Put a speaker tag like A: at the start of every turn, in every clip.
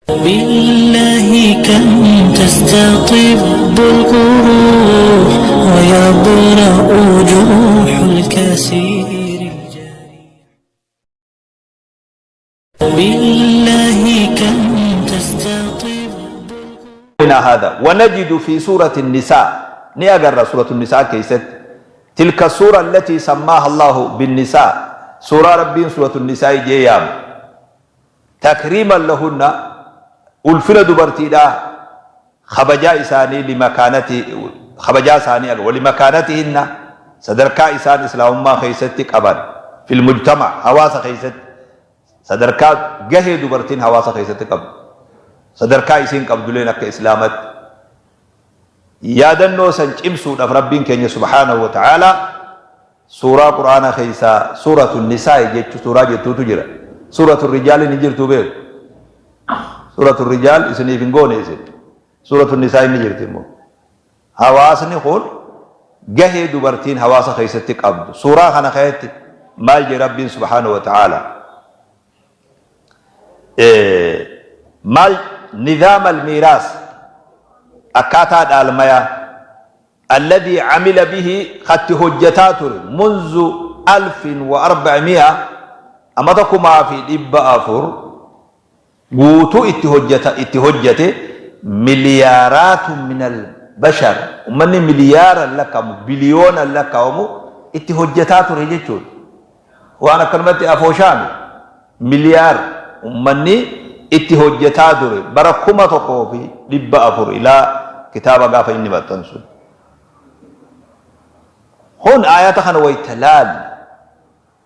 A: بالله كم تستطب الجروح ويبرأ جروح الكثير الجريح. بالله كم تستطب
B: هذا ونجد في سورة النساء، ni agarra سورة النساء keessatti، تلك السورة التي سماها الله بالنساء، suuraa Rabbiin سورة النساء jee yaame، تكريما لهن، ulfina dubartiidhaa kabajaa isaanii، لمكانة kabajaa isaanii، ولمكانتهن، sadarkaa isaan islaamummaa keessatti qaban، في المجتمع، hawaasa keessatti sadarkaa gahee dubartiin hawaasa keessatti qabdu, sadarkaa isiin qabduleen akka islaamatti yaadannoo san cimsuudhaaf Rabbiin keenya سبحانه وتعالى suuraa Qur'aana keessaa سورة النساء jechu suuraa jettuutu jira. سورة الرجال ni jirtu beeku. سورة الرجال isiniif hin goone isin. سورة النساء ni jirti immoo. Hawaasni kun gahee dubartiin hawaasa keessatti qabdu suuraa kana keessatti maal jee Rabbiin سبحانه وتعالى? Maal نظام الميراث, akkaataa dhaalmayaa، الذي عمل به, katti hojjataa ture، منذ 1400, amata 1400 guutuu itti hojjata, itti hojjate مليارات من البشر, ummanni miliyaaran lakkaa'amu, biliyoonan lakkaa'amu itti hojjataa ture jechuudha. Waan akkanumatti afooshaami miliyaar ummanni itti hojjataa ture bara 1400 ilaa kitaaba gaafa inni maxxansu. Kun ayata kana wayta laal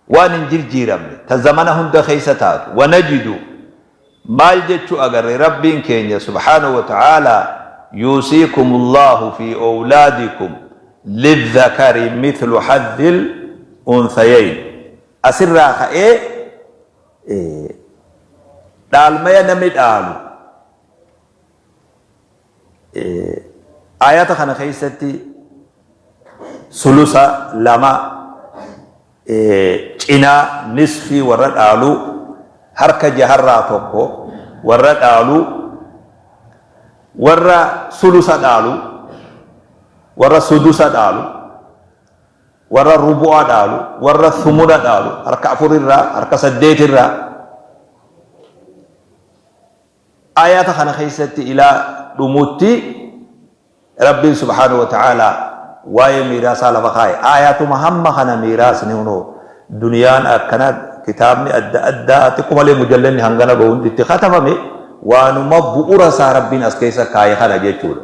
B: waan hin jirjiiramne ta zamana hunda keessa taatu. ونجد, maal jechuu agarre? Rabbiin keenya سبحانه وتعالى يوصيكم الله في أولادكم للذكر مثل حظ الأنثيين. Asirraa ka'ee dhaalmaya namni dhaalu ayata kana keessatti sulusa lama, cinaa, nisfii warra dhaalu, harka jaharraa tokko warra dhaalu, warra sulusa dhaalu, warra sudusa dhaalu, warra rubu'a dhaalu, warra sumuna dhaalu, harka afurirraa, harka saddeetirraa. Ayata kana keessatti ilaa dhumutti Rabbiin سبحانه وتعالى waa'ee miiraasaa lafa kaa'e. Ayatuma hamma kana miiraasni hunoo duniyaan akkana kitaabni adda addaa xiqqoo mujallanni hangana gahu hundi itti katabame waanuma bu'ura isaa Rabbiin as keessa kaa'e kana jechuudha.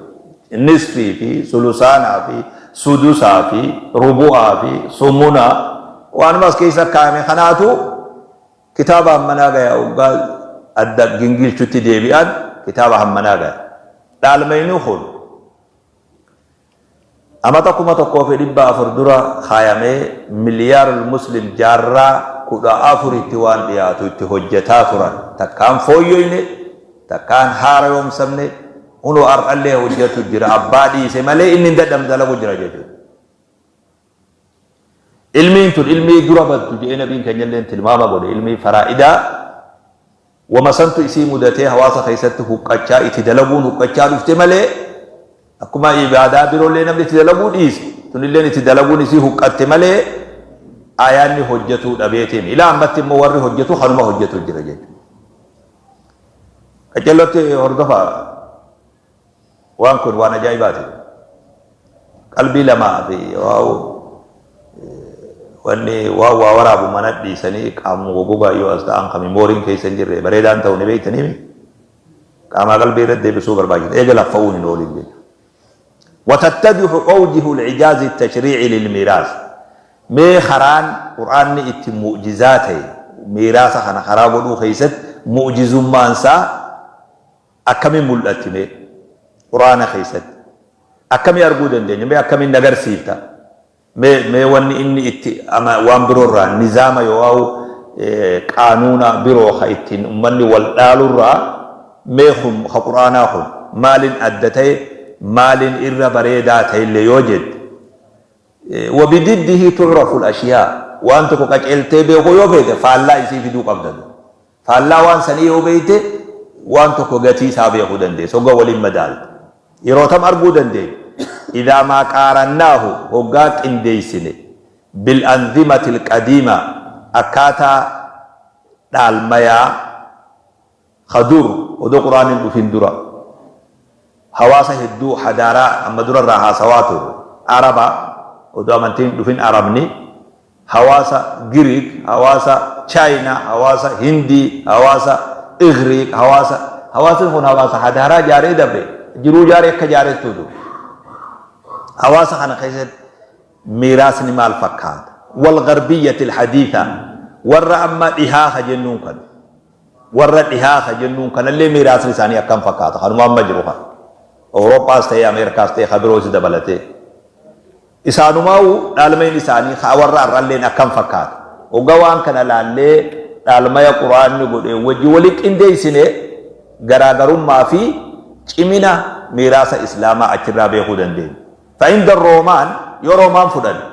B: Nisfii fi sulusaanaa fi sudusaa fi rubu'aa fi sumunaa waanuma as keessa kaa'ame kanaatu kitaaba hammanaa gaya. Waggaa adda gingilchutti deebi'an kitaaba hammanaa gaya. Dhaalmayni kun amata 1400 dura kaayamee miliyaar muslim jaarraa 14tti waan dhiyaatu itti hojjetaa turan. Takkaan fooyyoyne, takkaan haara yoomsamne, hunoo har'allee hojjetu jira. Abbaa dhiise malee inni hin dadhabne, dalagu jira jechuudha. Ilmiin tun ilmii dura baddu jedhee nabiin keenya illee tilmaama godhe. Ilmii faraa'idaa wama santu isii mudatee hawaasa keessatti huqqachaa itti dalaguun huqqachaa dhufte malee, akkuma ibaadaa biroollee namni itti dalaguu dhiise, tunilleen itti dalaguun isii huqqatte malee ayaanni hojjetuu dhabeetiin ilaa ammatti immoo warri hojjetu kanuma hojjetu jira jechuudha. Qacellotti hordofaa, waan kun waan ajaa'ibaati. Qalbii lamaa fi waa'u wanni waa waa waraabu mana dhiisanii qaamuma gogogaa yoo as ta'an kan memory'n keessa hin jirre bareedaan ta'u ni beektanii qaamaa qalbii irratti deebisuu barbaachisa. Eega laffa'uun hin oolin jechuudha. وتتضح أوجه الإعجاز التشريعي للميراث. Mee karaan Qur'aanni itti mu'jizaa ta'e, miiraasa kana karaa godhuu keessatti mu'jizummaan isaa akkamiin mul'atti? Mee Qur'aana keessatti akkamii arguu dandeenya? Mee akkamiin agarsiifta? Mee wanni inni itti waan biroorraa nizaama yoo qaanuuna biroo ka ittiin ummanni wal dhaalurraa, mee kun ka Qur'aanaa kun maaliin adda ta'e, maaliin irra bareedaa ta'e illee yoo jette, وبضده تعرف الأشياء. Waan tokko qaceeltee beekuu yoo feete faallaa isii fiduu qabda. Faallaa waan sanii yoo beekte waan tokko gatii isaa beekuu dandeessa hoggaa waliin madaalte. Yeroo tam arguu dandeenya? Idhaa maa qaarannaahu hoggaa qindeessine bil anzimati alqadiima akkaataa dhaalmayaa ka dur odoo qur'aanni hin dhufin dura hawaasa hedduu hadaaraa amma dura irraa haasawaa turre Araba odoo amantiin hin dhufin Arabni hawaasa Giriik, hawaasa Chaayinaa, hawaasa Hindii, hawaasa Igriik, hawaasa hawaasni kun hawaasa hadaaraa jaaree dabre jiruu jaaree akka jaarettuu ture. Hawaasa kana keessatti miiraasni maal fakkaata? Wal garbiyyati alhadiitha warra amma dhihaa ka jennuun kana. Warra dhihaa ka jennuun kanallee miiraasni isaanii akkam fakkaata? Kanuma amma jiru kana. Awurooppaas ta'ee Ameerikaas ta'ee ka biroos dabalatee. Isaanumaawuu dhaalmayni isaanii ka warra ar'alleen akkam fakkaata? Hogga waan kana laallee dhaalmaya Qur'aanni godheen wajji wali qindeessine garaagarummaa fi cimina miiraasa Islaamaa achirraa beekuu dandeenya. Fa'inda Roomaan, yoo Roomaan fudhanne,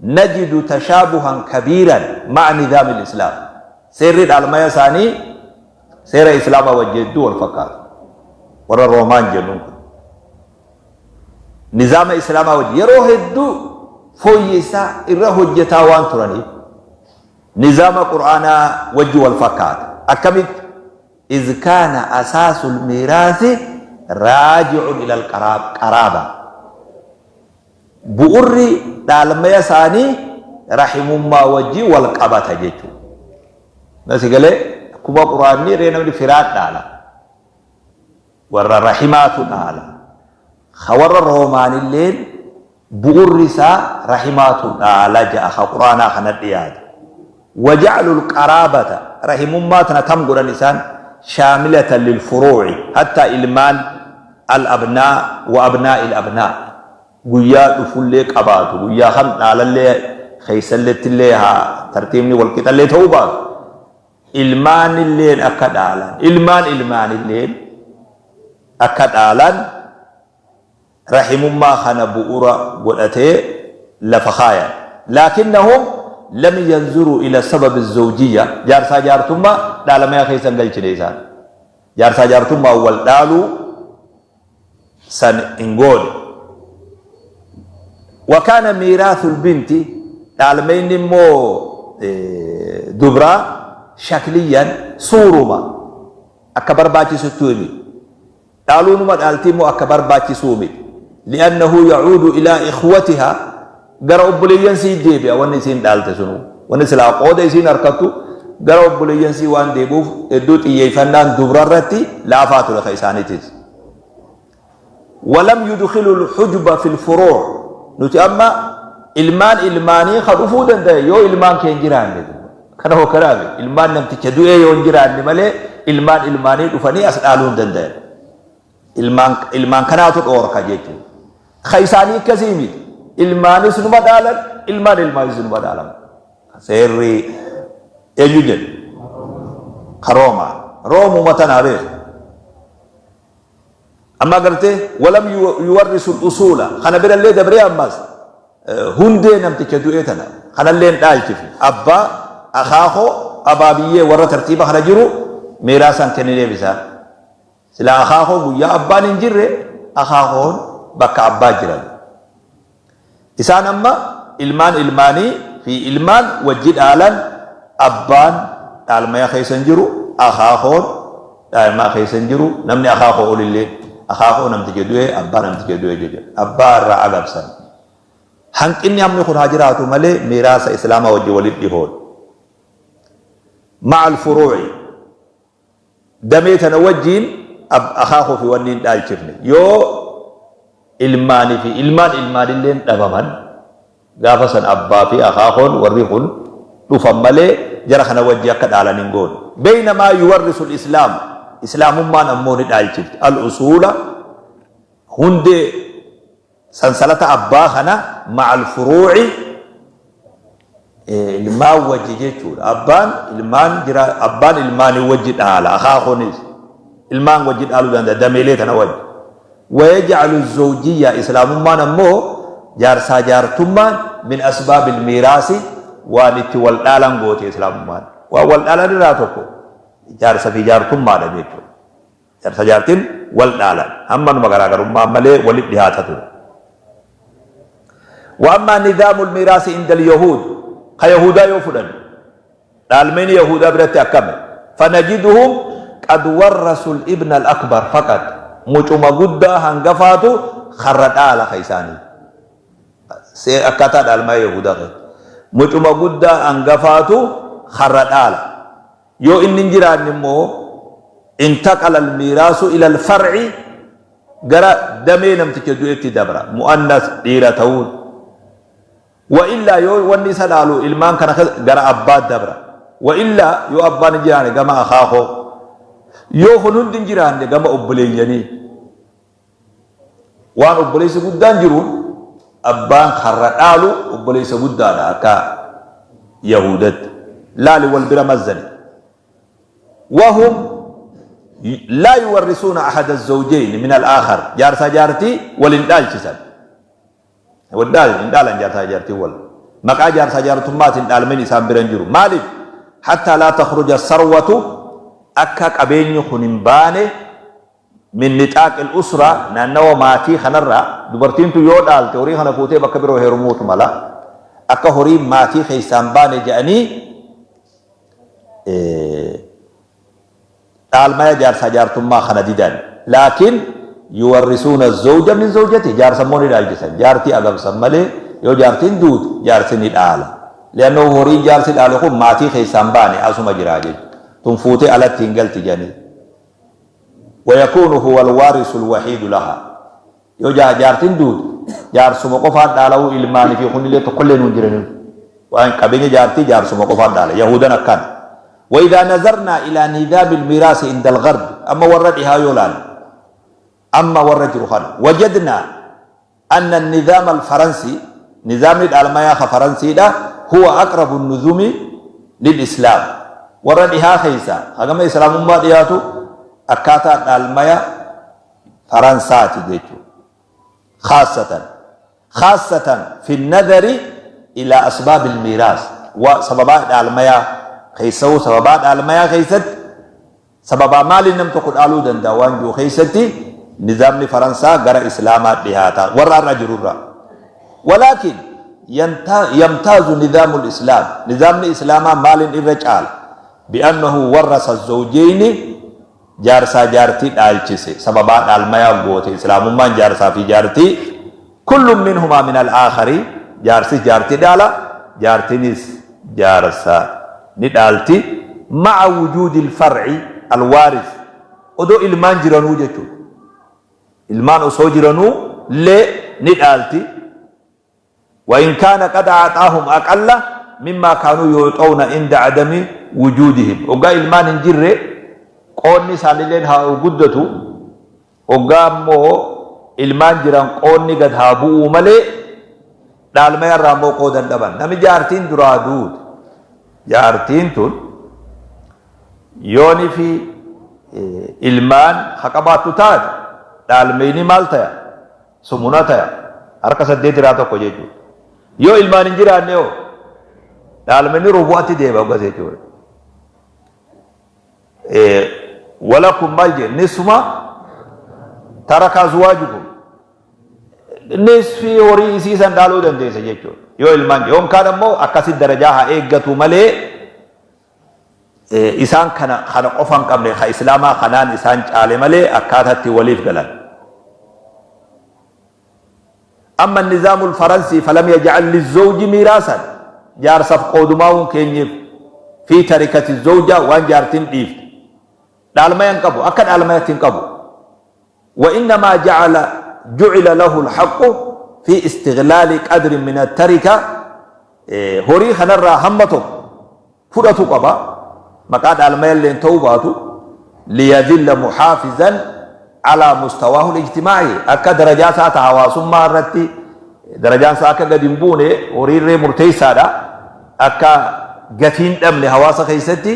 B: najidu tashaabuhan kabiiran ma'a nizaamil Islaam. Seerri dhaalmaya isaanii seera Islaamaa wajji hedduu wal fakkaata. Warra Roomaan jennuun kun. Nizaama Islaamaa wajji yeroo hedduu fooyyessaa irra hojjetaa waan turaniif nizaama Qur'aanaa wajji wal fakkaata. Akkamitti? Iz kaana asaasul miiraasi raaji'un ilal qaraaba. Bu'urri dhaalmaya isaanii rahimummaa wajji wal qabata jechuudha. Nasi galee akkuma Qur'aanni ree namni firaan dhaala. Warra rahimaatu dhaala. Ka warra Roomaanilleen bu'urri isaa rahimaatu dhaala ja'a ka Qur'aanaa kana dhiyaate. Waja'alul qaraabata rahimummaa tana tam godhan isaan shaamilatan lil furuu'i hattaa ilmaan al abnaa wa abnaa'il abnaa guyyaa dhufullee qabaatu guyyaa kam dhaalallee keessallettillee haa tartiibni wal qixallee ta'uu baatu ilmaanilleen akka dhaalan, ilmaan ilmaanilleen akka dhaalan rahimummaa kana bu'ura godhatee lafa kaayan. Laakinnahum lam yanzuruu ila sababi zawjiyya jaarsaa jaartummaa dhaalamaya keessa hin galchine isaan. Jaarsaa jaartummaa wal dhaaluu san hin goone. Wa kaana miiraathul binti dhaalmayni immoo dubraa shakliyyan suuruma akka barbaachisuttuu miti. Dhaaluunuma dhaaltii immoo akka barbaachisuu miti. Li'annahu yacuudu ilaa ikhwatihaa gara obboleeyyan sii deebi'a wanni isiin dhaalte sunuu. Wanni silaa qooda isiin harkattu gara obboleeyyan sii waan deebi'uuf hedduu xiyyeeffannaan dubra irratti laafaa ture ka isaaniitis. Walam yudkhilu lhujba fil furuu' nuti amma ilmaan ilmaanii ka dhufuu danda'e yoo ilmaan kee hin jiraanne kana hoo kanaaf ilmaan namticha du'ee yoo hin jiraanne malee ilmaan ilmaanii dhufanii as dhaaluu hin danda'an. Ilmaan ilmaan kanaatu dhoorka jechuudha. Ka isaanii akkasii miti. Ilmaanis numa dhaalan, ilmaan ilmaanis numa dhaalan. Seerri eenyu jedhu? Ka Roomaa. Roomuma tanaa beeku. Amma agartee walam yuwarrisu usuula kana birallee dabree ammas hundee namticha du'ee tana kanallee hin dhaalchifne. Abbaa, akaakoo, abaabiyyee warra tartiiba kana jiru miiraasaan kennineef isaan. Silaa akaakoo guyyaa abbaan hin jirre akaakoon bakka abbaa jiran. Isaan amma ilmaan ilmaanii fi ilmaan wajji dhaalan abbaan dhaalmaya keessa hin jiru, akaakoon dhaalmaa keessa hin jiru, namni akaakoo olillee akaakoo namticha du'e abbaa namticha du'e jechuudha. Abbaa irraa agabsan. Hanqinni hammi kun haa jiraatu malee miiraasa Islaamaa wajji walitti dhihoodha. Ma'al furuu'i. Damee tana wajjiin akaakuu fi wanni hin dhaalchifne. Yoo ilmaanii fi ilmaan ilmaanilleen dhabaman gaafa san abbaa fi akaakoon warri kun dhufan malee jara kana wajji akka dhaalan hin goone. Beeynamaa yuwarrisul islaam islaamummaan ammoo ni dhaalchifti. Al usuula hundee Sansalata abbaa kana ma'al furuu'i ilmaan wajji jechuudha. Abbaan ilmaan jira abbaan ilmaanii wajji dhaala akaakuunis ilmaan wajji dhaaluu danda'a dameelee tana wajji. Wayaj'alu zawjiyya islaamummaan ammoo jaarsaa jaartummaan min asbaabil miiraasi waan itti wal dhaalan goote islaamummaan. Waan wal dhaalan irraa tokko jaarsa fi jaartummaadha jechuudha. Jaarsa jaartiin wal dhaalan. Hammanuma garaagarummaa malee walitti dhihaata ture. Wa ammaa nidaamul miiraasi indal yahuud ka yahuudaa yoo fudhanne dhaalmeen yahuudaa biratti akkami? Fanajiduhum qad warrasul ibna al akbar faqat mucuma guddaa hangafaatu karra dhaala ka isaanii. Akkaataa dhaalmaa yahuudaa keessatti mucuma guddaa hangafaatu karra dhaala. Yoo inni hin jiraanne immoo intaqala almiiraasu ila alfar'i gara damee namticha du'etti dabra. Mu'annas dhiira ta'uun. Wa illaa yoo wanni isa dhaalu ilmaan kana gara abbaa dabra. Wa illaa yoo abbaan hin jiraanne gama akaakoo. Yoo kun hundi hin jiraanne gama obboleeyyanii. Waan obboleessi guddaan jiruun abbaan karra dhaalu obboleessa guddaadha akka Yahuudatti. Laali wal bira mazzani. Wahum laa yuwarrisuuna ahada zawjayni min al-aakhar. Jaarsaa jaartii wal hin dhaalchisan. Wal hin dhaalan jaarsaa jaartii wal. Maqaa jaarsaa jaartummaatiin dhaalmeen isaan bira hin jiru. Maaliif? Hattaa laa takhruja sarwatu akka qabeenyi kun hin baane min nixaaqil usra naannawa maatii kanarraa dubartiin tun yoo dhaalte horii kana fuutee bakka biroo heerumuutu mala. Akka horiin maatii keessaa hin baane jedhanii dhaalmaya jaarsaa jaartummaa kana didan. Laakiin yuwarrisuuna zawja min zawjati jaarsa immoo ni dhaalchisan. Jaartii agabsan malee yoo jaartiin duute jaarsi ni dhaala. Li'annoo horiin jaarsi dhaale kun maatii keessaa hin baane asuma jira jechuudha. Tun fuutee alatti hin galti jedhanii. Wayakuunu huwa alwaarisu alwahiidu laha. Yoo jaartiin duute jaarsuma qofaan dhaala'uu ilmaanii fi kunillee tokkollee nuun jiranii. Waan qabeenya jaartii jaarsuma qofaan dhaala. Yahudan akkana. وإذا نظرنا إلى نظام الميراث عند الغرب أما ورد يولان أما ورد رخان وجدنا أن النظام الفرنسي نظام الألمانيا فرنسي ده هو أقرب النظم للإسلام ورد خيسا هذا إسلام ما دياتو أكاتا الألمانيا فرنساتي ديتو خاصة في النظر إلى أسباب الميراث وسببات الألمانيا خيسو سببات الألمانيا خيست سببا مال نم تقول آلو دندوان جو خيستي نظام فرنسا غير إسلامات ديهاتا ورا الرجل ولكن يمتاز نظام الإسلام نظام الإسلام مال الرجال بأنه ورث الزوجين جارسا جارتي دالچسه سببات الميا غوتي اسلام من جارسا في جارتي كل منهما من الآخر جارسي جارتي دالا جارتينيس جارسا ندالتي مع وجود الفرع الوارث ودو إلمان جرانو جتو إلمان أسو جرانو لي ندالتي وإن كان قد أعطاهم أقل مما كانوا يعطون عند عدم وجودهم وقال إلمان جره qoonni isaaniilleen haa guddatu hoggaa immoo ilmaan jiran qoonni gad haa bu'uu malee dhaalmaya irraa immoo qoodan dhaban. Namni jaartiin duraa duute jaartiin tun yooni fi ilmaan haa qabaattu taate dhaalmeyni maal taya? Sumuna taya. Harka 8 irraa tokko jechuudha. Yoo ilmaan hin jiraanne hoo dhaalmeyni rubu'atti deema hoggas jechuudha. Walakum maal jee nisma taraka azwaajukum nisfi horii isii san dhaaluu dandeessa jechuudha. Yoo ilmaan yoon kaan ammoo akkasi darajaa haa eeggatu malee isaan kana kana qofa hin qabne ka islaamaa kanaan isaan caale malee akkaataatti waliif galan. Amma nizaamul faransii falam yaj'al lizawji miiraasan jaarsaf qoodumaawun keenyeef fi tarikati zawja waan jaartiin dhiifte dhaalmaya hin qabu akka dhaalmayatti hin qabu. Wa innamaa ja'ala ju'ila lahu alhaqqu fi istiglaali qadrin min attarika horii kanarraa hamma tokko fudhatu qaba maqaa dhaalmayalleen ta'uu baatu liyadilla muhaafizan alaa mustawaahu ijtimaa'i akka darajaa isaa ta hawaasummaa irratti darajaan isaa akka gadi hin buune horiirree murteessaadha akka gatiin dhabne hawaasa keessatti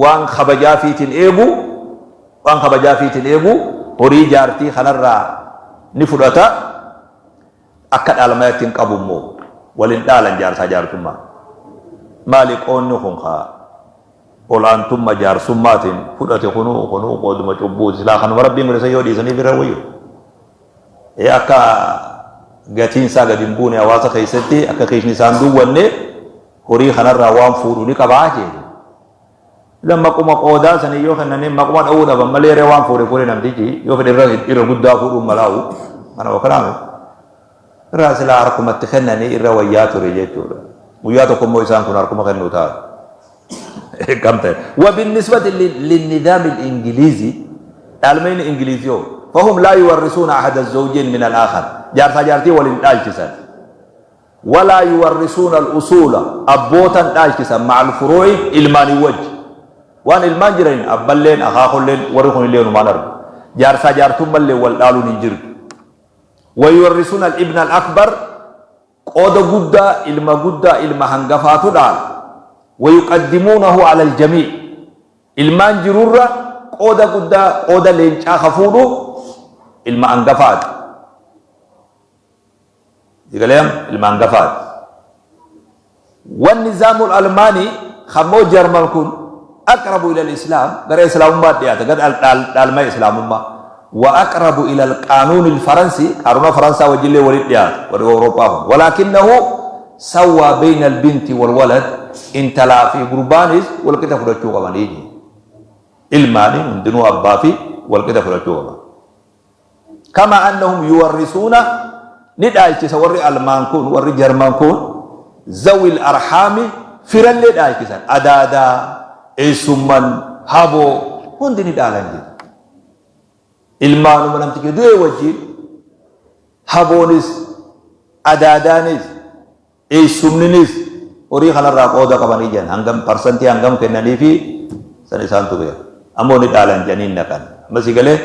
B: waan kabajaa fiitiin eegu waan kabajaa fiitiin eegu horii jaartii kanarraa ni fudhata akka dhaalmayatti hin qabu immoo walin dhaalan jaarsaa jaartummaa maali qoonni kun kaa Ol'aantumma jaarsummaatiin fudhate kunuu kunuu qooduma cubbuuti. Silaa kanuma Rabbiin godhe san yoo dhiisaniif irra wayyu. Ee akka gatiin isaa gadi hin buune hawaasa keessatti akka kiisni isaan duwwanne horii kanarraa waan fuudhu ni qabaa jechuudha. Sila maquma qoodaa sanii yoo kennanii maquma dha'uu dhaban malee ree waan fuudhe fuudhe namtichi yoo fedhe irra irra guddaa fuudhuun malaa'u kana wakanaame irraa silaa harkumatti kennanii irra wayyaa ture jechuudha. Guyyaa tokko immoo isaan kun harkuma kennuu ta'a. Kam ta'e. وبالنسبة للنظام الإنجليزي dhaalmayni Ingiliiz yoo فهم لا يورثون أحد الزوجين من الآخر jaarsaa jaartii waliin dhaalchisan ولا يورثون الأصول abbootan dhaalchisan مع الفروع ilmaanii wajji waan ilmaan jiraniin abballeen akaakolleen warri kun illee numaan argu jaarsaa jaartummallee wal dhaaluun hin jirtu ويورثون الابن الأكبر Qooda guddaa ilma guddaa ilma hangafaatu dhaala. Wayuqaddimuunahu alal jamii' Ilmaan jirurra qooda guddaa qooda leencaa ka fuudhu ilma angafaati. Sii galee amma? Ilma angafaati. Wannizaamul almaanii kammoo Jarman kun aqrabu ilal islaam gara islaamummaa dhiyaata gara dhaalmaya islaamummaa wa aqrabu ilal qaanuunil faransi qaanuuna faransaa wajjillee walitti dhiyaata warri Awurooppaa kun walaakinnahu sawwaa beynal binti wal walad intalaa fi gurbaanis walqixa fudhachuu qabanii ilmaanii hundinuu abbaa fi walqixa fudhachuu qaban. Kamaa annahum yuwarrisuuna ni dhaalchisa warri almaan kun warri jarman kun zawil arhaami firallee dhaalchisan adaadaa eessumman haboo hundi ni dhaalan jedhe. Ilmaanuma namticha du'e wajjin haboonis adaadaanis Eessumninis horii kanarraa qooda qabanii jedhan hangam parsantii hangam kennaniifi san isaantu beeka. Ammoo ni dhaalan jedhanii hin naqan. Amma si galee?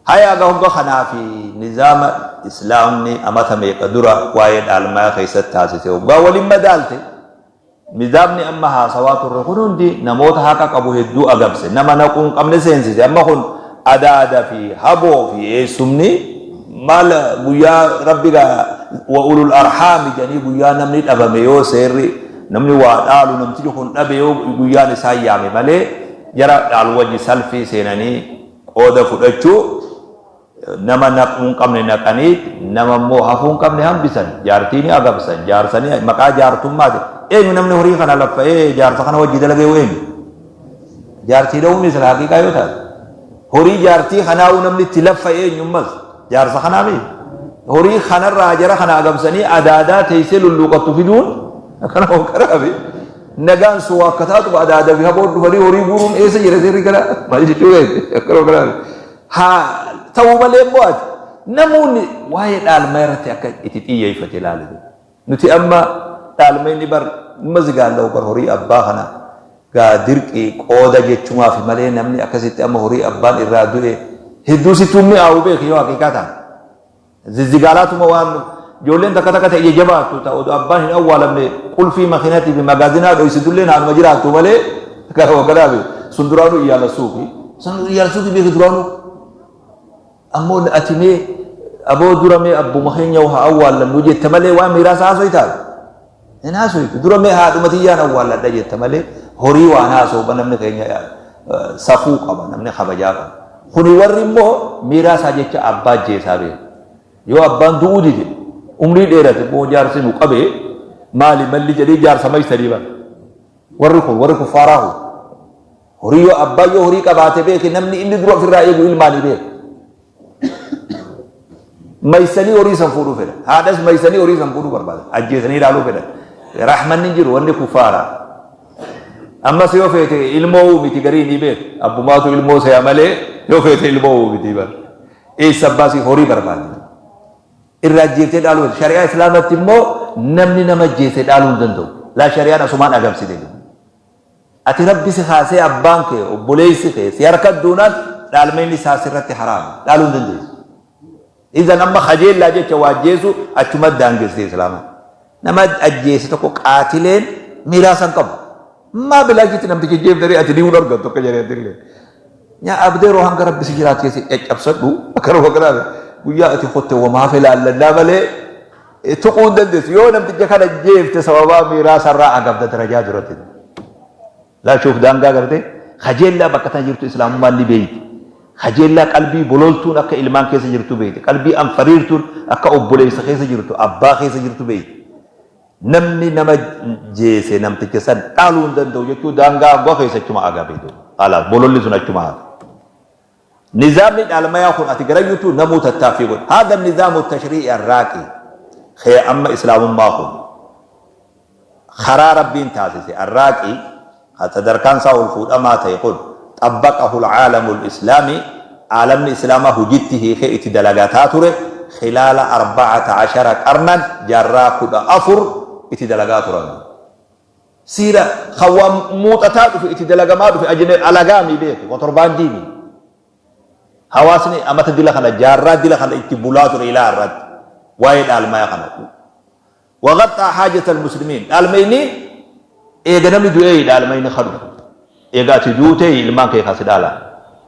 B: Haya egaa hogga kanaa fi nizaama islaamni amata meeqa dura waa'ee dhaalmaa keessatti taasise hoggaa waliin madaalte nizaamni amma haasawaa turre kun hundi namoota haqa qabu hedduu agabse nama naquu hin qabne seensise amma kun adaada fi haboo fi eessumni Maal guyyaa rabbi gaa wa ulul arhaami jedhanii guyyaa namni dhabame yoo seerri namni waa dhaalu namtichi kun dhabe yoo guyyaan isaan yaame malee jara dhaalu wajji salfii seenanii qooda fudhachuu nama naquu hin qabne naqanii nama immoo hafuu hin qabne hambisan jaartii ni agabsan jaarsanii maqaa jaartummaati eenyu namni horii kana laffa'ee jaarsa kana wajji dalagee eenyu Jaartii dha'uun sila haqiiqaa yoo taate. Horii jaartii kanaa'uu namni itti laffa'e eenyummas jaarsa kanaa miti. Horii kanarraa jara kana agabsanii adaadaa teessee lulluuqattu fiduun akkana hokkaraame. Nagaan sun akka taatu adaada fi haboon dhufanii horii guuruun eessa jira seerri kana maal jechuu beekte akkana hokkaraame. Haa ta'uu malee immoo ati namoonni waa'ee dhaalmaa irratti akka itti xiyyeeffate ilaali. Nuti amma dhaalmayni bar numa zigaallahu bar horii abbaa kana gaa dirqii qooda jechumaafi malee namni akkasitti amma horii abbaan irraa du'e hedduu sittuu hin mi'aawu beeki yoo haqiiqaa taate. Zizzigaalaatuma waan ijoolleen takka takka ta ija jabaattu ta odoo abbaan hin awwaalamne qulfii makiinatii fi magaazinaa dhoysitulleen haanuma jiraattu malee kana kanaafi sun duraanuu iyyaala suuqi sun iyyaala suuqi beeki duraanuu. Ammoo ati mee aboo dura mee abbuma keenya haa awwaallannu jetta malee waan miiraasa haasoytaa? Hin haasoytu. Dura mee haadhuma tiyyaan awwaalladha jetta malee horii waan haasa'u namni keenya safuu qaba namni kabajaa qaba. Kuni warri immoo miiraasaa jecha abbaa ajjeesaa beeku. Yoo abbaan du'uu dide umrii dheerate immoo jaarsi nu qabee maali malli jedhee jaarsa maysanii bara. Warri kun warri kuffaaraa kun Horii yoo abbaan yoo horii qabaate beeke namni inni dura ofirraa eegu ilmaanii beeka. Maysanii horii san fuudhuu fedhan. Haadhas maysanii horii san fuudhuu barbaadan. Ajjeesanii ilaaluu fedhan. Rahmanni hin jiru wanni kuffaara. Ammas yoo feete ilmoo uumiti garii ni beeka. Abbumaatu ilmoo se'a malee yoo feete ilmoo uumiti bara. Eessa abbaasii horii barbaade. Irraa ajjeeftee dhaaluu shari'aa islaamatti immoo namni nama ajjeese dhaaluu hin danda'u. Laa shari'aan asumaan agamsite. Ati Rabbi si kaasee abbaan kee, obboleessi kee si harka duunaan dhaalmayni isaa sirratti haraama. Dhaaluu hin dandeessu. Izan amma kajeellaa jecha waa ajjeesu achuma daangessite islaama. Nama ajjeese tokko qaatileen miraasa hin qabu. Maa bilaachitti namticha jeeftaree ati ni hin argattu akka jedhee illee. Nyaa abdeeroo hanga Rabbi si jiraachise caccabsadhu akkanuma kanaa guyyaa ati kotte wamaa hafe laallannaa malee tuquu hin dandeessu. Yoo namticha kana jeefte sababaa miraasa irraa agabda darajaa duratti. Laa shuuf daangaa gartee kajeellaa bakka tana jirtu islaamummaan ni beeyti. Kajeellaa qalbii bololtuun akka ilmaan keessa jirtu beeyti. Qalbii anfariirtuun akka obboleessa keessa jirtu abbaa keessa jirtu beeyti. Namni nama jeese namticha san dhaaluu hin danda'u jechuu daangaa abbaa keessa achuma agabe. Khalaas bololli sun achuma hafe. Nizaamni dhaalmayaa kun ati garayyutu namuu tattaaffii godhe. Haadha nizaamu tashrii'i arraaqi kee amma islaamummaa kun karaa Rabbiin taasise arraaqi kan sadarkaan isaa ol fuudhamaa ta'e kun xabbaqahu al'aalamu islaami aalamni islaamaa hujitti hiikee itti dalagataa ture khilaala 14 qarnan jaarraa 14 itti dalagaa turan. Siira kan waan muuxataa dhufe itti dalagamaa dhufe ajine alagaami beeku kontorbaandiimi. Hawaasni amata dila kana jaarraa dila kana itti bulaa ture ilaa har'aatti waa'ee dhaalmaya kana. Waqaxxaa haajata almuslimiin dhaalmayni eega namni du'ee dhaalmayni kadhu. Eega ati duutee ilmaan kee kasi dhaala.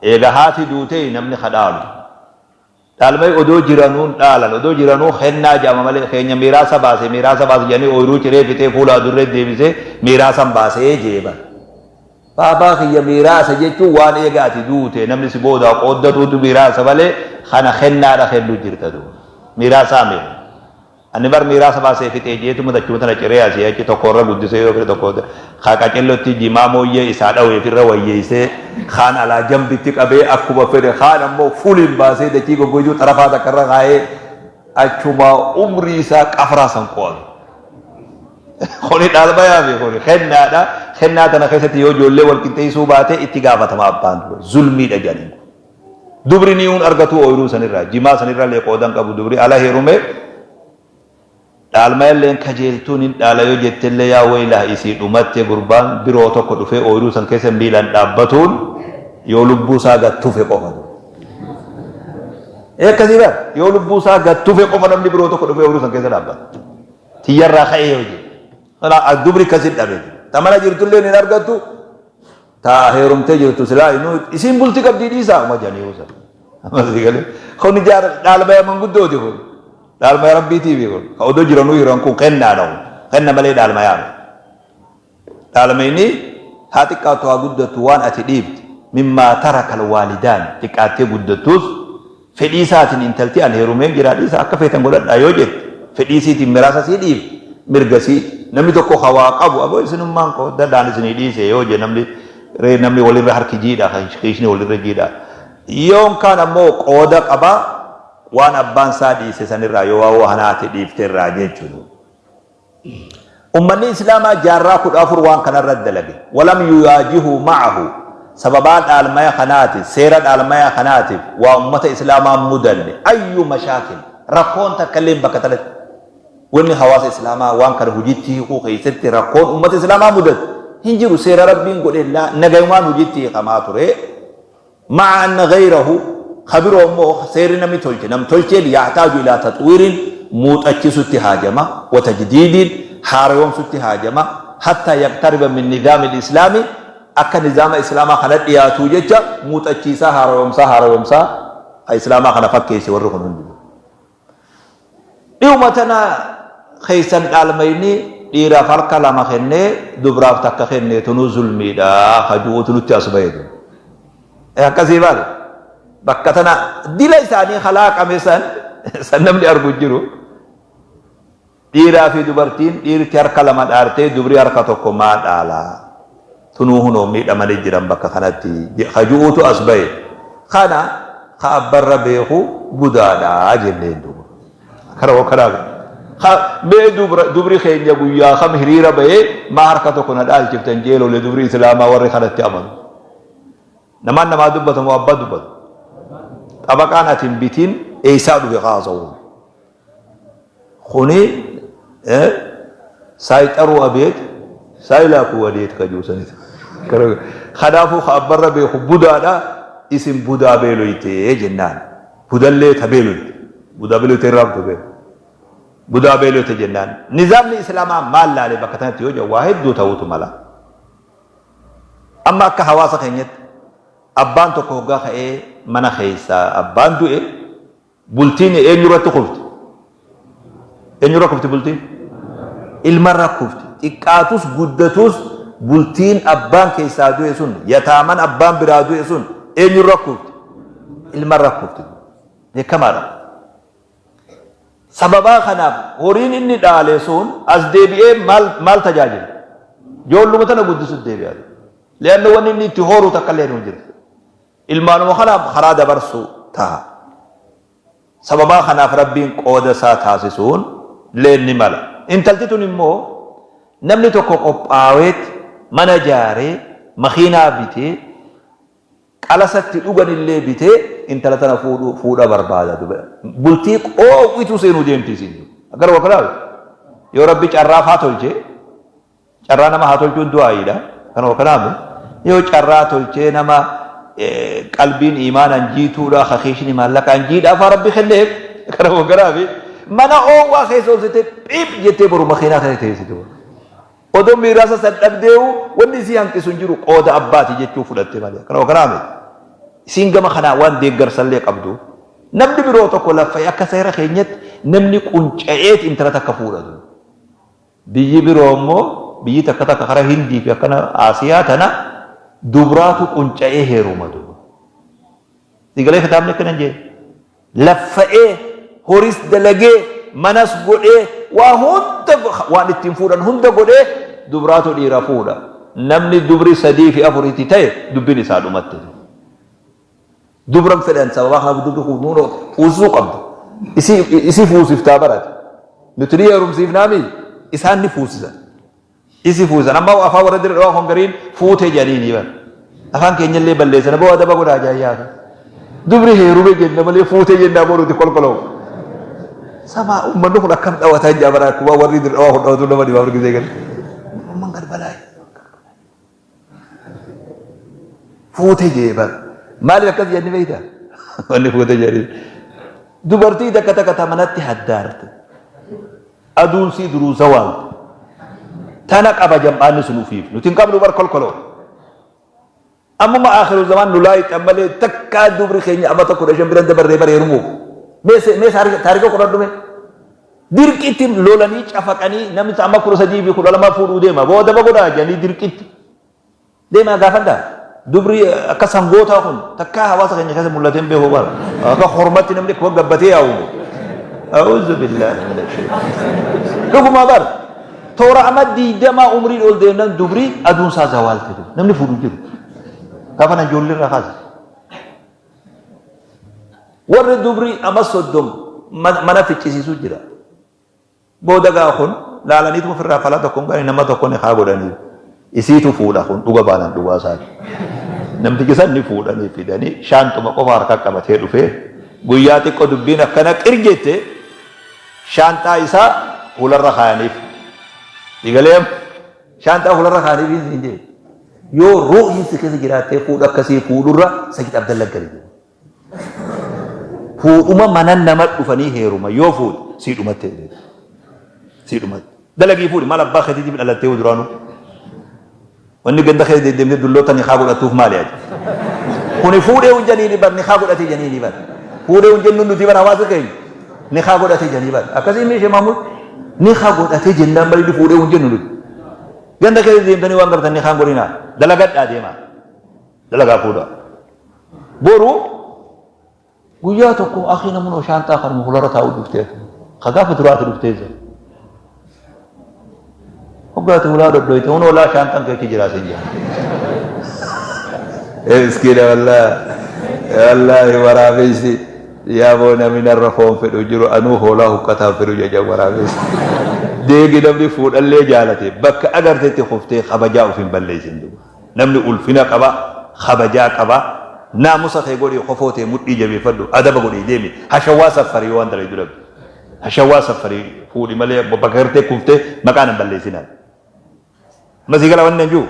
B: Eega haati duutee namni ka dhaalu. Dhaalmay odoo jiranuun dhaalan, odoo jiranuu kennaa jedhama malee keenya miiraasa baase, miiraasa baase jedhanii ooyruu ciree fixee fuula adurree deebisee miiraasan baasee jee bar. Baabaa kiyya miiraasa jechuun waan eega ati duute namni si boodaa qooddatuutu miiraasa malee kana kennaadha kennu jirta duuba. Miiraasaa miti. Ani bar miiraasa baasee fixee jeetuma dachuma tana ciree asii achi tokko irra guddisee yoo fedhe tokko ka qacellotti jimaa mooyyee isaa dhaweef irra wayyeessee kaan alaa jambitti qabee akkuma fedhe kaan ammoo fuliin baasee dachii goggoyduu xarafaa takka irra kaayee achuma umrii isaa qafraa san qo'atu. Kuni dhaalmayaa fi kuni kennaadha. Kennaa tana keessatti yoo ijoollee wal qixxeessuu baate itti gaafatama abbaan zulmiidha jedhaniin. Dubri ni hun argatuu ooyruu sanirraa jimaa sanirraa illee qooda hin qabu dubri ala heerume dhaalmayalleen kajeeltuun hin dhaala yoo jettellee yaa waylah isii dhumatte gurbaan biroo tokko dhufee ooyruu san keessa miilaan dhaabbatuun yoo lubbuu isaa gad tufe qofa. Ee akkasii bar yoo lubbuu isaa gad tufe qofa namni biroo tokko dhufee ooyruu san keessa dhaabbata. Tiyyarraa ka'ee yoo jedhe. Dubri akkasii dhabe. Ta mana jirtullee hin argattu Ta heerumtee jirtu silaa inuu isiin bulti qabdii dhiisaa uma jedhanii yoo san. Amma si galee. Kun jaar dhaalmaya manguddooti kun. Dhaalmaya rabbiitii fi kun. Ka odoo jiranuu hiran kun kennaadha kun. Kenna malee dhaalmayaa miti. Dhaalmayni haa xiqqaattu haa guddattu waan ati dhiifte mimmaa taraka alwaalidaan xiqqaattee guddattus fedhii isaatiin intalti an heerumeen jira dhiisa akka feetan godhadhaa yoo jette fedhii isiitiin miraasa sii dhiifte mirga sii namni tokko ka waa qabu aboo isinummaan qooddadhaan isinii dhiise yoo je namni ree namni walirra harki jiidha kiishni walirra jiidha yoon kaan ammoo qooda qaba waan abbaan isaa dhiise sanirraa yoo waa hanaati dhiifte irraa jechuudha. Ummanni Islaamaa jaarraa 14 waan kana irratti dalage. Walam yuyaajihuu ma'ahu sababaa dhaalmaya kanaatiif, seera dhaalmaya kanaatiif waa ummata Islaamaa hin mudanne. Ayyu mashaakil rakkoon takka illeen bakka tanatti wanni hawaasa Islaamaa waan kana hujitti hiikuu keessatti rakkoon ummata Islaamaa mudate hin jiru. Seera Rabbiin godhe nagayumaan hujitti hiikamaa ture. Ma'a anna ghayrahu, ka biroo immoo seerri namni tolche nam-tolcheen yahtaaju ilaa taxwiirin muuxachisutti haajama, wa tajdiidiin haarayoomsutti haajama, hattaa yaqtariba min nizaamil islaami akka nizaama islaamaa kana dhiyaatuu jecha muuxachiisaa haarayoomsaa haarayoomsaa ka islaamaa kana fakkeesse warri kun hundinuu. Dhihuma tana keessan dhaalmayni dhiiraaf harka lama kennee dubraaf takka kenne tunuu zulmiidha ka ju'uutu nutti as bahe tun. Akkasii baal bakka tana dila isaanii kalaaqame san san namni argu hin jiru. Dhiiraa fi dubartiin dhiirti harka lama dhaartee dubri harka tokko maa dhaalaa? Tunuu hunoo miidhamanii jiran bakka kanatti ka ju'uutu as bahe. Kana ka abbarra beeku budaadha jenneen duuba. Kana hoo kanaaf ka mee dubra dubri keenya guyyaa kam hiriira bahee maa harka tokko na dhaalchiftan jee lole dubri islaamaa warri kanatti amanu. Namaan namaa dubbata moo abbaa dubbata? Xabaqaan ati hin bitin eessaa dhufe haasa'uun? Kuni saayixaruu abeet saayilaakuu wadeet ka jiru sanit. Kanaafuu ka abbarra beeku budaadha isin budaa beeloyte jennaan. Budallee ta beeloyte. Budaa beeloyte irraa haftu beeku. Budaa beeloyte jennaan. Nizaamni Islaamaa maal laale bakka tanatti yoo jedhu waa hedduu ta'uutu mala. Amma akka hawaasa keenyatti abbaan tokko hoggaa ka'ee mana keessaa abbaan du'e Bultiin eenyurratti kufti? Eenyurra kufti bultiin? Ilmarra kufti. Xiqqaatus guddatus Bultiin abbaan keessaa du'e sun, yataaman abbaan biraa du'e sun eenyuun rakkuufti? Ilman rakkuufti. Beekamaadha. Sababaa kanaaf horiin inni dhaale sun as deebi'ee maal maal tajaajila? Ijoolluma tana guddisuuf deebi'a. Li'anna wanni inni itti horu takka illee hin jirtu. Ilmaanuma kanaaf karaa dabarsu taha. Sababaa kanaaf Rabbiin qooda isaa taasisuun leen ni mala. Intalti tun immoo namni tokko qophaaweet mana jaaree, makiinaa bitee, qalasa itti dhuganillee bitee intala tana fuudhu fuudha barbaada. Bultii qoowwituu seenuu deemti isiin. Akkana wakkalaa yoo Rabbi carraa faa tolche Carraa nama haa tolchuun du'aa'iidha. Kanuma kanaaf yoo carraa tolchee nama qalbiin iimaanaan jiituudha, kakiishni maallaqaan jiidhaa faa rabbi kenneef kanuma kanaaf mana oowwaa keessa olsitee phiip jettee boru makiinaa kana teessite. Odoo miiraasa san dhabdeewu wanni isii hanqisu hin jiru qooda abbaati jechuu fudhatte malee. Kanuma kanaaf isiin gama kanaa waan deeggarsallee qabdu. Namni biroo tokko laffa'ee akka seera keenyatti namni qunca'eet intala takka fuudhatu. Biyyi biroo immoo biyyi takka takka kara Hindii fi akkana Aasiyaa tana dubraatu qunca'ee heeruma duba. Si galee kitaabni akkana hin jee. Laffa'ee horis dalagee manas godhee waa hunda waan ittiin fuudhan hunda godhee dubraatu dhiira fuudha. Namni dubri 3 fi 4 itti ta'e dubbiin isaa dhumatte. Dubran fedhan sababaa kanaaf dubri kun nuunoo fuusisuu qabda. Isii isii fuusiftaa barate. Nuti ni heerumsiifnaami isaan ni fuusisan. Isii fuusisan amma afaan warra dirra dhawaa kun gariin fuutee jedhanii ni bara. Afaan keenyallee balleessan aboo adaba godhaa jaayyaa. Dubri heerume jenna malee fuutee jennaa boo nuti kolkoloo. Sabaa uummanni kun akkam dhawataa jaa bara akkuma warri dirra dhawaa kun dhawatu nama dhibaaf argisee gadi. Uummanni gad balaa. Fuute jee bar. Maaliif akkas jedhani beektaa? Wanni fuute jedhani. Dubartii takka takka ta manatti haddaarte. Aduun sii duruu zawaalte. Tana qaba jam'aanni sun ufiif. Nuti hin qabnu bar kolkoloo. Ammuma akhiru zamaan nu laayixan malee takkaa dubri keenya amata 15 biran dabarree bar heerumuuf. Mee taarika qoradhu mee. Dirqitti lolanii cafaqanii namni amma 13 fi 12 fuudhuu deema. Booda daba godhaa jedhanii dirqitti. Deemaa gaafadhaa. Dubri akka sangootaa kun takkaa hawaasa keenya keessa mul'atee hin beeku bara. Akka hormatti namni akkuma gabbatee yaa'u. A'uuzu billaahi mina shaytaan. Dhuguma bara. Toora amma diigdamaa umriin ol deemnan dubri aduun isaa zawaalte. Namni fuudhu jiru. Gaafa na ijoollee irraa kaase. Warri dubri ama soddom mana ficcisiisuu jira. Booda gaa kun laalaniituma ofirraa falaa tokko hin qabne nama tokko ni haa godhanii. Isiitu fuudha kun dhuga baanan dhugaa isaati. Namtichi san ni fuudhanii fidanii shaanxuma qofa harka qabatee dhufee guyyaa xiqqoo dubbiin akkana qir jette shaanxaa isaa fuularra kaayaniif. Digalee Shaanxaa fuularra kaa'anii fi siin jee. Yoo ruuhiin si keessa jiraattee fuudha akkasii fuudhurra Sayyid Abdalla gali jedhe. Fuudhuma mana nama dhufanii heeruma yoo fuudhe sii dhumatte jedhe. Sii dhumatte. Dalagii fuudhi maal abbaa keetiitiif dhalattee yoo duraanuu. Wanni ganda keessa deddeemtee dulloota nikaa godhattuuf maali ati? Kuni fuudhee hin janiini bar nikaa godhatee janiini bar. Fuudhee hin jennu nuti bar hawaasa keenya. Nikaa godhatee janii bar. Akkasii meeshee maamul. Nikaa godhatee jennaan malee inni fuudhee hin jennu nuti. Ganda keessa deemtanii waan gartan nikaan godhinaa. Dalagadhaa deemaa. Dalagaa fuudhaa. Boru guyyaa tokko akii namunoo shaanxaa kanuma fuularra taa'uu dhuftee. Ka gaafa duraati dhuftee jira. Hoggaati hulaa dhodhoyte hunoo laa shaanxaan kee achi jiraa sin jaa. Ee miskiina wallaahi wallaahi waraabessi yaa boo namni narra foon fedhu jiru anuu hoolaa huqqataan fedhu jedhan waraabessi. Deegi namni fuudhallee jaalate bakka agartetti kuftee kabajaa of hin balleessin duba. Namni ulfina qaba kabajaa qaba naamusa kee godhii kofoo tee mudhii jabeeffadhu adaba godhii deemi hashawwaa saffarii yoo waan dalaydu dhabde. Hashawwaa saffarii fuudhi malee bakka gartee kuftee maqaa nan balleessinaa. Amma sii gala wanni jiru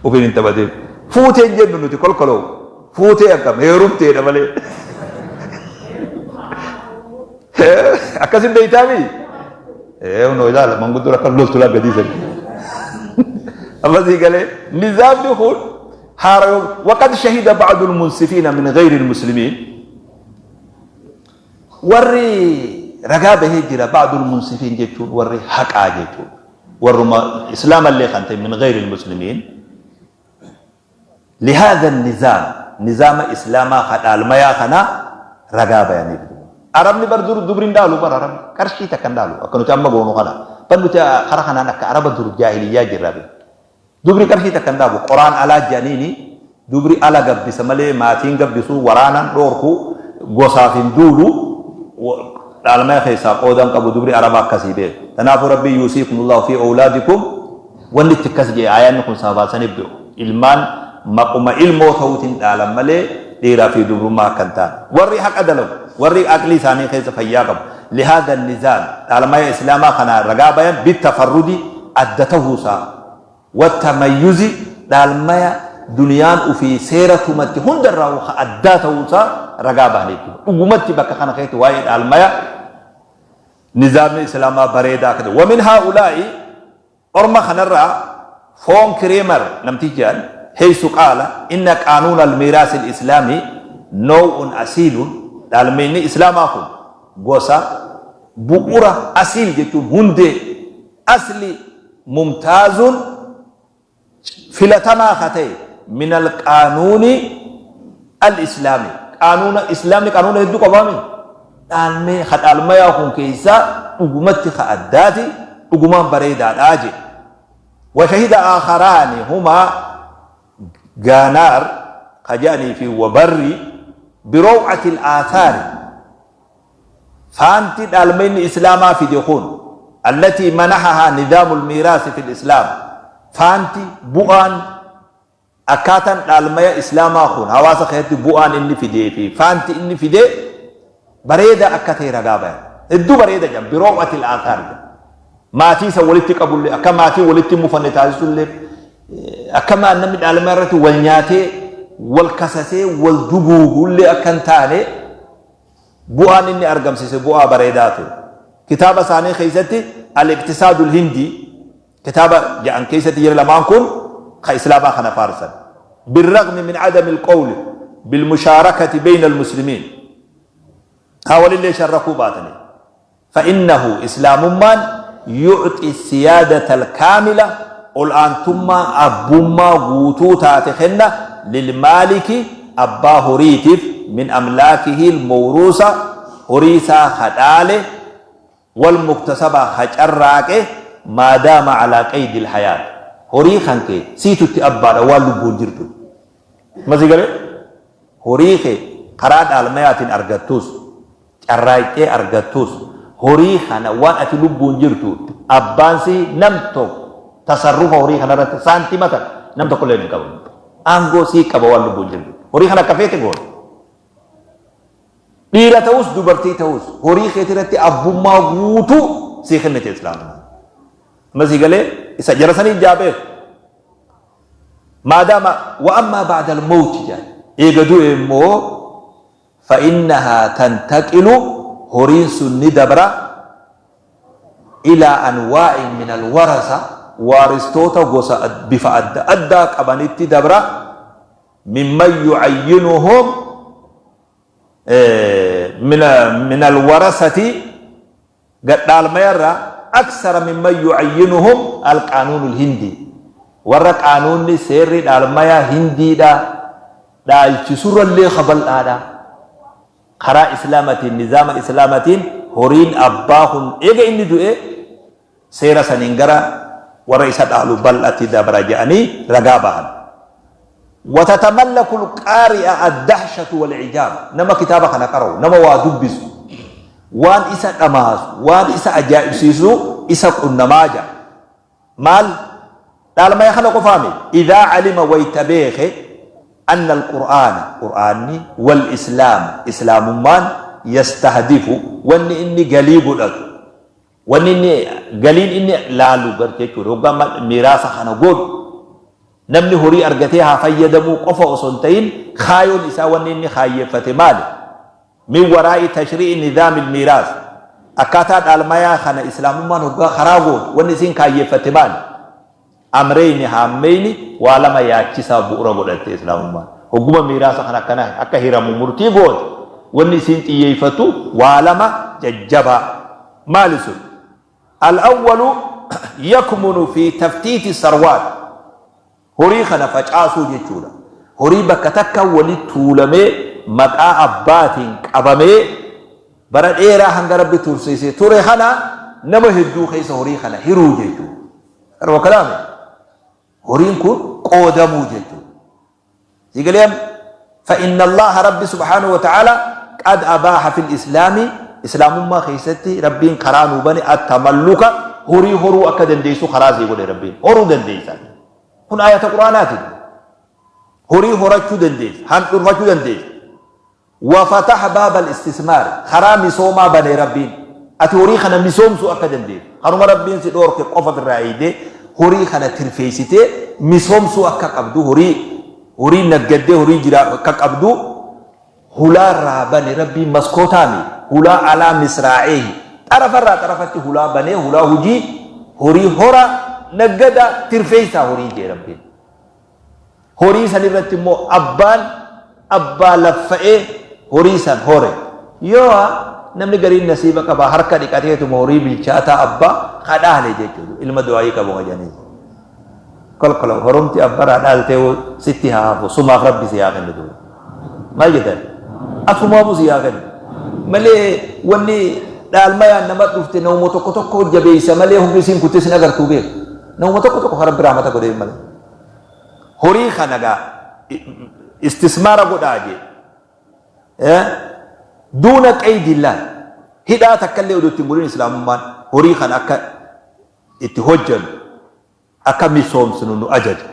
B: ofiin hin taphatin. Fuutee hin jennu nuti kolkoloo fuutee akkam heerumteedha malee. Akkasin beeytaami? Ee hunoo ilaala manguddoon akka loltu laa gadii sani. Amma sii galee nizaamni kun haara yoo waqad shahida ba'dul munsifiina min gayri muslimiin Warri ragaa bahee jira ba'dul munsifiin jechuun warri haqaa jechuudha. Warruma islaamallee kan ta'e min ghayri muslimiin lihaadha nizaam, nizaama islaamaa ka dhaalmayaa kana ragaa bayaniif. Arabni bar dur dubri hin dhaalu, bar arabni qarshii takka hin dhaalu akka nuti amma goonu kana. Bar nuti kara kanaan akka araba dur jaahiliyyaa jirra. Dubri qarshii takka hin dhaabu. Qoraan alaa jedhaniini dubri ala gabbisa malee maatiin gabbisu, waraanan dhoorku, gosaaf hin duulu, dhaalmaya keessaa qooda hin qabu dubri araba akkasii beeku. Kanaafuu Rabbiin yuusiikumullahu fi awlaadikum wanni itti akkas jedhe aayaanni kun sababaa saniif beeku. Ilmaan maquma ilmoo ta'uutiin dhaalan malee dhiiraa fi dubrummaa akka hin taane. Warri haqa dalagu, warri aqlii isaanii keessa fayyaa qabu. Lihaadha nizaam dhaalmaya islaamaa kanaa ragaa bayan bitafarrudi adda tahuusaa wattamayyuzi dhaalmaya duniyaan ufii seera tumatti hundarraa ka addaa ta'uusaa ragaa bahan jechuudha. Dhugumatti bakka kana keessatti waa'ee dhaalmaya nizaamni islaamaa bareedaa akka ta'e. Wamin haa'ulaa'i orma kanarraa Foon Kireemer namtichi jedhan heessu qaala inna qaanuuna almiiraasi islaamii noo'un asiilun, dhaalmayni islaamaa kun gosa bu'ura, asiil jechuun hundee, asli, mumtaazun filatamaa ka ta'e, min alqaanuuni al-islaami, qaanuuna islaamni qaanuuna hedduu qabaami, dhaalmee ka dhaalmayaa kun keessaa dhugumatti ka addaati, dhugumaan bareedaadha jedhe. Washahida aakharaani humaa gaanaar ka jedhanii fi wabarri birow'ati al-aathaari, faanti dhaalmayni islaamaa fide kun, allatii manahahaa nidaamul miiraasi fil islaam, faanti bu'aan akkaataan dhaalmaya islaamaa kun hawaasa keessatti bu'aan inni fidee fi faanti inni fide bareeda akka ta'e ragaa bayan. Hedduu bareeda jedhan, biroo'atil aathaar jedhan. Maatii isa walitti qabullee, akka maatii walitti mufanne taasisullee, akka namni dhaalmaya irratti wal nyaatee wal kasasee wal duguugullee akka hin taane bu'aan inni argamsiise bu'aa bareedaa ture. Kitaaba isaanii keessatti Al-Iqtisaadul Hindii kitaaba jedhan keessatti jira lamaan kun ka islaamaa kana faarsan. Birragmi min adami alqawli bilmushaarakati bayna almuslimiin. Haa walillee sharrakuu baatanii. Fa'innahu islaamummaan yu'xi siyaadata alkaamila ol'aantummaa abbummaa guutuu taate kenna lilmaaliki abbaa horiitiif min amlaakihi almawruusa horii isaa ka dhaale walmuktasaba ka carraaqe maadaama alaa qaydi alhayaat horii kan kee siitu itti abbaadha waan lubbuun jirtu. Amma sii galee? Horii kee karaa dhaalmayaatiin argattus carraaqxee argattus horii kana waan ati lubbuun jirtu abbaan sii nam tokko tasarrufa horii kana irratti saantima takka nam tokko illee hin qabu. Aangoo sii qaba waan lubbuun jirtu. Horii kana akka feete goota. Dhiira ta'us dubartii ta'us horii keetii irratti abbummaa guutuu sii kennite islaamummaan. Amma sii galee isa jara sanii ijaa beeku. Maadaama wa ammaa ba'da al-mawti jedhan eega du'e immoo fa'innahaa tantaqilu horiin sun ni dabra ilaa anwaa'in min al-warasa waaristoota gosa bifa adda addaa qabanitti dabra mimman yu'ayyinuhum min alwarasati gadhaalmayarra aksara mimman yu'ayyinuhum alqaanuunul hindii warra qaanuunni seerri dhaalmayaa hindiidha dhaalchisurrallee kabal'aadha. Karaa islaamatiin, nizaama islaamatiin horiin abbaa kun eega inni du'e seera saniin gara warra isa dhaalu bal'atti dabra jedhanii ragaa bahan. Watatamallakul qaari'a addahshatu wal ijaab, nama kitaaba kana qara'u, nama waa dubbisu, waan isa dhamaasu, waan isa ajaa'ibsiisu isa qunnamaa jedha. Maal dhaalmaya kana qofaami? Idhaa alima wayta beeke anna alqur'aana qur'aanni wal islaam islaamummaan yastahdifu wanni inni galii godhatu, Wanni inni galiin inni laalu garte jechuudha. Hoggaa amma miraasa kana godhu namni horii argatee haa fayyadamuu qofa osoo hin ta'in kaayoon isaa wanni inni kaayyeeffate maali? Min waraa'i tashri'i nizaamil miiraas. Akkaataa dhaalmayaa kana islaamummaan hoggaa karaa gootu wanni isiin kaayyeeffatte maali? Amreyni haammeyni waa lama yaachisaa bu'ura godhatte islaamummaan. Hogguma miiraasa kana akkana akka hiramu murtii goote wanni isiin xiyyeeffattu waa lama jajjabaa. Maali sun? Al-awwalu yakmunu fi taftiiti sarwaat. Horii kana facaasuu jechuudha. Horii bakka takka wali tuulamee maqaa abbaatiin qabamee bara dheeraa hanga Rabbi tursiisee ture kana nama hedduu keessa horii kana hiruu jechuudha. Kanuma kalaame horiin kun qoodamuu jechuudha. Sii galee amma? Fa inna Allaaha Rabbi subhaanahu wa ta'aalaa qad abaaha fil islaami islaamummaa keessatti Rabbiin karaa nuu bane attamalluka horii horuu akka dandeessu karaa sii godhe Rabbiin horuu dandeessa. Kun aayata Qur'aanaati. Horii horachuu dandeessa, handhurfachuu dandeessa. Wa fataha baabal istismaar karaa misoomaa bane Rabbiin. Ati horii kana misoomsuu akka dandeessu. Kanuma Rabbiin si dhoorke qofa ofirraa eeydee horii kana tirfeessitee misoomsuu akka qabdu horii horii naggaddee horii jiraa akka qabdu hulaa irraa bane Rabbiin maskootaami hulaa alaa misraa'eehi xarafarraa xarafatti hulaa banee hulaa hujii horii hora naggada tirfeessaa horii jee Rabbiin. Horii san irratti immoo abbaan abbaa laffa'ee horii san hore. Yoo namni gariin nasiiba qaba harka dhiqateetuma horii bilchaataa abbaa ka dhaale jechuudha. Ilma du'aayii qabu ka jedhaniis. Kolkola horumti abbaraa dhaaltee sitti haa hafu sumaaf rabbi si haa kennu duuba. Maal jettan? Asumaafuu si haa kennu. Malee wanni dhaalmayaan nama dhufte namuma tokko tokko jabeessa malee hundi isiin kuttee sin agartuu beeku. Namuma tokko tokko ka rabbi rahmata godheef malee. Horii kana gaa istismaara godhaa jee. Duuna qeydillah hidhaa takkallee odoo itti hin godhin islaamummaan horii kana akka itti hojjannu akka misoomsinu nu ajaja.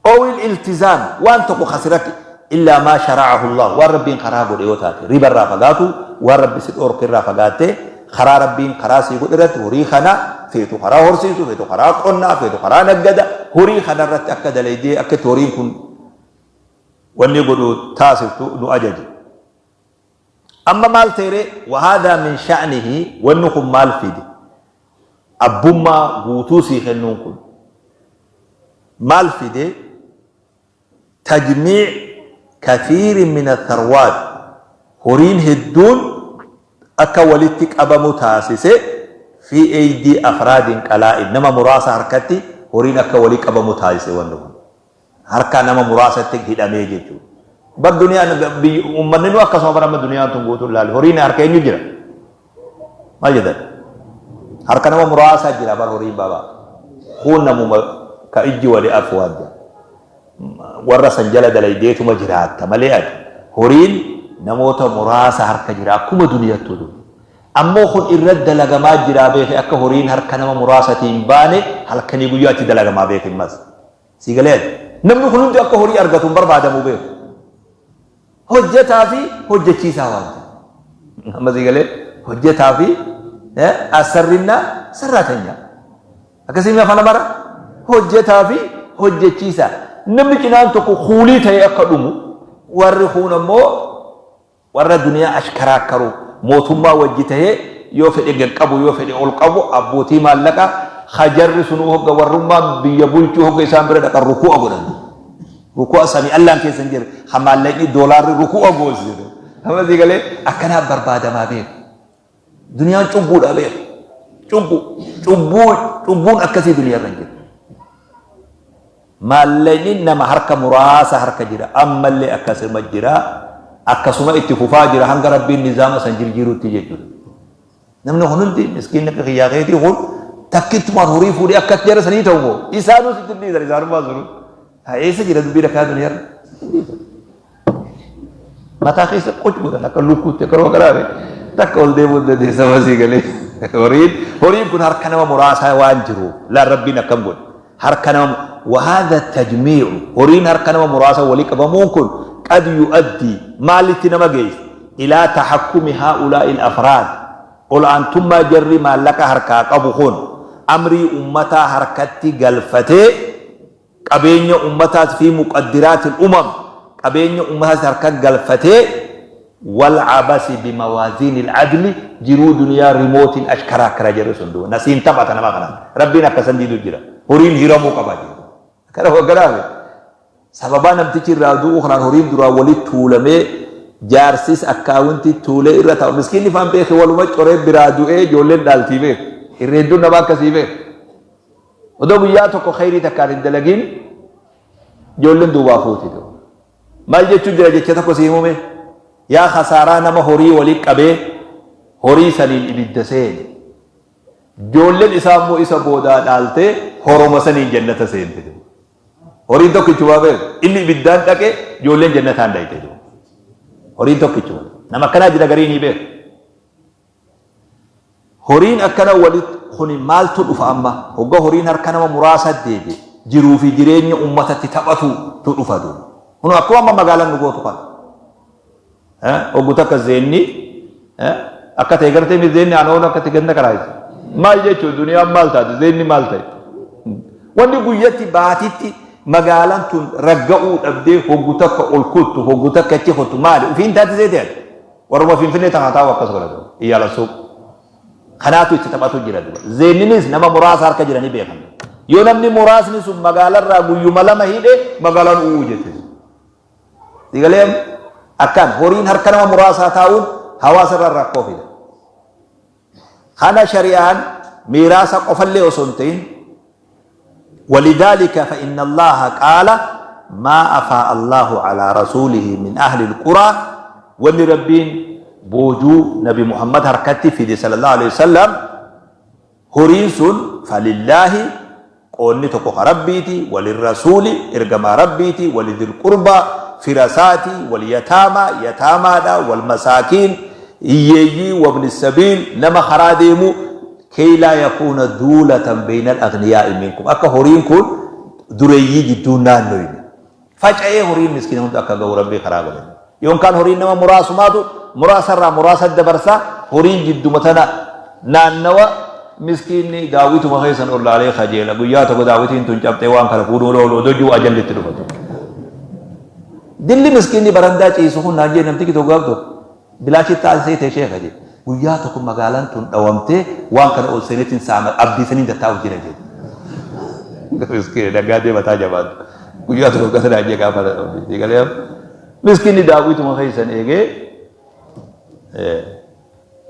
B: Owil iltizaam waan tokko kasirratti illaa maa shara'ahu Allah waan rabbiin karaa godhe yoo taate riba irraa fagaatu waan rabbi si dhoorke irraa fagaattee Karaa Rabbiin karaa sii godhe irratti horii kana feetu karaa horsiisu, feetu karaa qonnaa, feetu karaa naggada, horii kana irratti akka dalaydee akka itti horiin kun wanni godhu taasiftu nu ajaje. Amma maal ta'e wahaadhaa min sha'nihi wanni kun maal fide? Abbummaa guutuu sii kennuun kun maal fide? Tajmiic kathiirin min atharwaat horiin hedduun akka walitti qabamu taasise fii eydii afraadin qalaa'il nama muraasa harkatti horiin akka wali qabamu taasise wanni kun harka nama muraasatti hidhamee jechuudha. Bar duniyaan ummanni nu akkasuma bara amma duniyaan tun guutuun laali horiin harka eenyu jira? Maal jettan? Harka nama muraasaa jira bar horiin baabaa. Kuun namuma ka ijji wali afu waan jedha. Warra san jala dalaydeetuma jiraatta malee ati horiin namoota muraasa harka jira akkuma duniyattuu dur. Ammoo kun irra dalagamaa jiraa beeki akka horiin harka nama muraasatii hin baane halkanii guyyaa itti dalagamaa beeki ammas. Sii galee ati? Namni kun hundi akka horii argatu hin barbaadamu beeku. Hojjetaa fi hojjechiisaa waan ta'e. Amma sii galee hojjetaa fi asarrinnaa sarraatanyaa. Akkasii afaan Amaaraa hojjetaa fi hojjechiisaa. Namni cinaan tokko kuulii ta'ee akka dhumu warri kuun ammoo Warra duniyaa ashkaraakkaru mootummaa wajji tahee yoo fedhe gad qabu yoo fedhe ol qabu abbootii maallaqaa ka jarri sunuu hogga warrummaan biyya bulchuu hogga isaan bira dhaqan rukuu'a godhan. Rukuu'a sami Allaan keessa hin jirre ka maallaqni doolaarri rukuu'a goosise. Amma sii galee akkanaa barbaadamaa beeku. Duniyaan cubbuudha beeku. Cubbuu cubbuu cubbuun akkasii duniyaa irra hin jiru. Maallaqni nama harka muraasa harka jira. Ammallee akkasuma jira. Akkasuma itti fufaa jira hanga Rabbiin nizaama san jirjiirutti jechuudha. Namni kun hundi miskiinni akka kiyyaa keetii kun takkittumaan horii fuudhee akkas jara sanii ta'u moo isaanuu sitti hin dhiisan isaanummaa sunuu. Haa eessa jira dubbii rakkaa duniyaarra? Mataa keessa qoc godhan akka lukkuutti akka nama karaare takka ol deemuu hin dandeessa masii galee. Horiin horiin kun harka nama muraasaa waan jiru laan rabbiin akkam godhe harka nama wahaadha tajmiicu horiin harka nama muraasa walii qabamuun kun qad yu'addii maalitti nama geessa ilaa tahakkumi haa'ulaa'i al-afraad ol aantummaa jarri maallaqa harkaa qabu kun amrii ummataa harkatti galfatee qabeenya ummataas fi muqaddiraatil umam qabeenya ummataas harka galfatee wal abasi bimawaaziinil adli jiruu duniyaa rimootiin ashkaraakkara jedhu sun duuba nasiin taphata nama kanaan rabbiin akka san diidu jira horiin hiramuu qaba jedhu kana hogganaame sababaa namtichi irraa du'uu kanaan horiin duraa walitti tuulamee jaarsis akkaawunti tuulee irra taa'u miskiinni faan beeke waluma coree biraa du'ee ijoolleen dhaaltii beeku. Irra hedduun namaa akkasii beeku. Odoo guyyaa tokko khayrii takkaan hin dalagin ijoolleen duubaa fuuti. Maal jechuun jira jecha tokko si himume? Yaa khasaaraa nama horii wali qabee horii saniin ibidda seene. Ijoolleen isaa immoo isa boodaa dhaaltee horoma saniin jannata seente. Horiin tokkichumaa beeku. Inni ibiddaan dhaqe, ijoolleen jannataan dhayxe. Horiin tokkichuma. Nama akkanaa jira garii ni beeku. Horiin akkana walitti kuni maaltu dhufa amma? Hogga horiin harka nama muraasa deebi'e, jiruu fi jireenya ummatatti taphatu tu dhufa duuba. Kun akkuma amma magaalaan nu gootu kana. Hoggu takka zeenni akka ta'e gartee mi zeenni anoon akka ta'e ganda karaa isa. Maal jechuun duniyaan maal taate, zeenni maal ta'e? Wanni guyyatti baatitti magaalaan tun ragga'uu dhabdee hoggu takka ol kuttu, hoggu takka achi kuttu maali? Ufiin taate seete ati? Warruma Finfinnee tahaa taa'u akkas godha duuba. Iyyaala suuq. Kanaatu itti taphatu jira duuba. Zeenninis nama muraasa harka jira ni beekan. Yoo namni muraasni sun magaalarraa guyyuma lama hidhe, magaalaan u'uu jette. Sigalee akkaan horiin harka nama muraasaa taa'uun hawaasa irra rakkoo fida. Kana shari'aan miiraasa qofallee osoo hin ta'in, ولذلك فإن الله قال ما أفاء الله على رسوله من أهل القرى. Wanni Rabbiin boojuu Nabi Muhammad harkatti fide صلى الله عليه وسلم, horiin sun فلله, qoonni tokko ka Rabbiiti, وللرسول, ergamaa Rabbiiti, ولذي القربى, firasaati, واليتامى, yataamaadha, والمساكين, hiyyeeyyii, وابن السبيل, nama karaa deemu, كي لا يكون دولة بين الأغنياء منكم, akka horiin kun dureeyyii jidduu naannoyne, faca'ee horiin miskiina hunda akka ga'u Rabbii karaa godhe. Yookaan horiin nama muraasumaatu muraasarraa muraasa dabarsaa, horiin jidduma tana naannawa, miskiinni daawwituma keessan ol laalee kajeela. Guyyaa tokko daawwitiin tun cabxee waan kana fuudhuu oolu odoo jiru ajalli itti dhufatu. Dilli miskiinni barandaa ciisu kun naan jee namtichi tokko gaaf tokko bilaashii taasisee ta'e sheeka jee, guyyaa tokko magaalaan tun dhawamtee waan kana ol seeneetiin saama abdii saniin tattaa'uuf jira jee. Miskiinni naggaadee mataa jabaatu. Guyyaa tokko akkasa naan jee gaafa galee miskiinni daawwituma keessan eegee